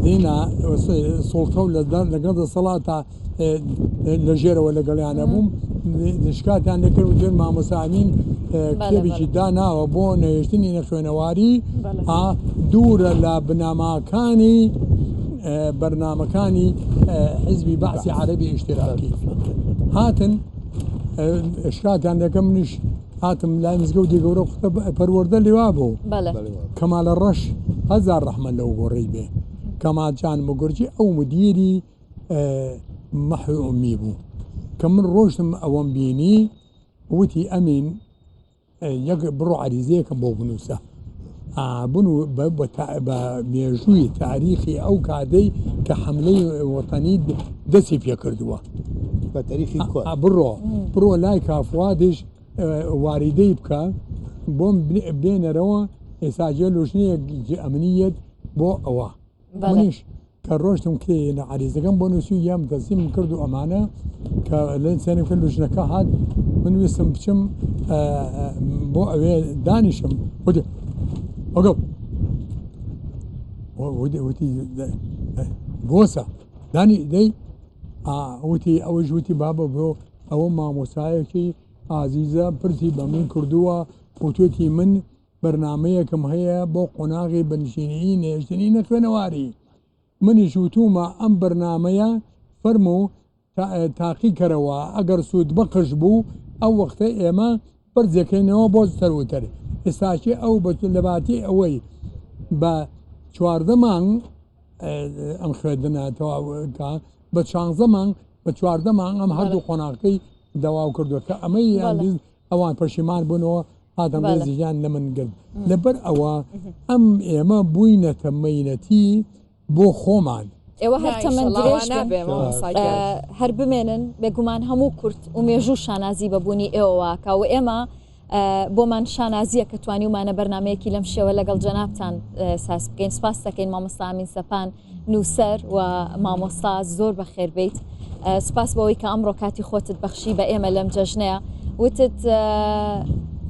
دینا سوڵتە و لەگەڵ دەسەڵاتە لە ژێرەوە لەگەڵیانە بووم شکاتیان دەکرد و جێن مامۆستا ئەمین کتێبێکی داناوە بۆ نەهێشتنی نەخوێنەواری دوورە لە بنەماکانی بەرنامەکانی حزبی بەعسی عەرەبی ئیشتراکی هاتن شکاتیان دەکەم منیش هاتم لای مزگەوتی گەورە قوتە پەروەردە لێوا بوو کەمالە ڕەش هەزار ڕەحمە لەو گۆڕی بێ کەمال جان مگورجی ئەو مدیری مەحوی ئومی بوو. کە من ڕۆشتم ئەوەم بینی وتی ئەمین یەک بڕۆ عەریزەیەکم بۆ بنووسە بن و بە مێژووی تاریخی ئەو کاتەی کە حملەی وەتەنی دەستی پێکردووە بە تاریخی کۆن بڕۆ بڕۆ لای کافوادش واریدەی بکە بۆم بێنەرەوە ئێساجێ لوژنەیەک ئەمنیەت بۆ ئەوە منیش کە ڕۆشتم کێ لە عەریزەکەم بۆ نووسی یام تەسلیم کرد و ئەمانە کە لە سێنم کرد ژنەکە هات من ویستم بچم بۆ ئەوێ دانیشم وتی ئەگە وتی بۆسە دانی دەی وتی ئەوەش وتی بابە بۆ ئەوە مامۆسایەکی ئازیزە پرسی بە من کردووە وتێتی من بەرنامەیەکم هەیە بۆ قۆناغی بنچینەیی نەهێشتنی نەخوێنەواری، منیش وتوومە ئەم بەرنامەیە فەرموو تاقی کەرەوە ئەگەر سوودبەخش بوو ئەو وەختە ئێمە بەرزیەکەینەوە بۆ سەرووتر، ئێستاکێ ئەو لەباتی ئەوەی بە 14 مانگ ئەم خوێندنە تەواو کا بە 16 مانگ بە 14 مانگ ئەم هەردوو قۆناغەکەی دەواو کردووە کە ئەمەی ئەوان پەشیمان بوونەوە هاتن ڕێزیان لە من گرت لەبەر ئەوە ئەم ئێمە بووینەتە مەینەتی بۆ خۆمان. ئێوە هەر تەمەن درێژ هەر بمێنن بێگومان هەموو کورد و مێژوو شانازی بە بوونی ئێوەواکە و ئێمە بۆمان شانازیە کە توانیومانە بەرنمەیەکی لەم شێوە لەگەڵ جەنابتان ساز بکەین سپاس دەکەین مامۆستا ئامین سەپان نووسەر و مامۆستا زۆر بەخێر بیت سوپاس بۆەوەی کە ئەمڕۆ کاتی خۆتت بەخشی بە ئێمە لەم جەژنەیە وتت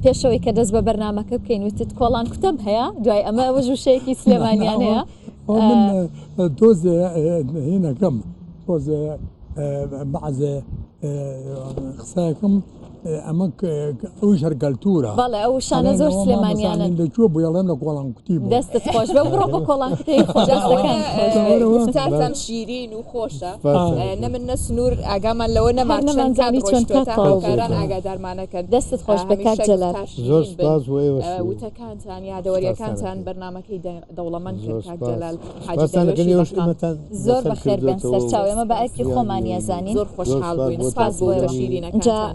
پێشەوەی کە دەست بە بەرنمەکە بکەین وتت کۆڵان کوتەم هەیە دوای ئەمە ئەوە ژوشەیەکی سلێمانیانەیە تۆزێ هینەکەم تۆزێ بەعزێ قسەکەم ئەمە ئەویش هەر کەلتورە. بەڵێ ئەو وشانە زۆر سلێمانیانەن. لە کوێ بووی ئەڵێم لە کۆڵان کوتی بوو. دەستت خۆش بێ بڕۆ بۆ کۆڵان کوتەی خۆش دەستەکان خۆش بێ. گوفتارتان شیرین و خۆشە نە من نە سنوور ئاگامان لەوە نەما هەر چەند کات نەمانزانی چۆن ڕۆیشتووە کات تا تەواو بوو. هاوکاران ئاگادارمانەکەن دەستت خۆش بێ کاک هەمیشە جەلال. گوفتار زۆر شیرین بن سپاس بۆ ئێوەش و وتەکانتان یادەوەریەکانتان سپاستان ئەکەین. بەرنامەکەی دەوڵەمەند کرد زۆر کاک سپاس. جەلال حاجی سپاستان ئەکەین دەروێشی ئێوەش بەقا. ئێمەتان زۆر لەسەر بەخێر بێن کردۆتەوە و سەرچاو ئێمە بە ئەرکی یادی خۆمان یەزانین. زۆر زۆر خۆشحاڵ سپاس بووین بۆ سپاس سپاس بۆ بۆ وتە ئێوە. تاقیکردنی جا شیرینەکانتان.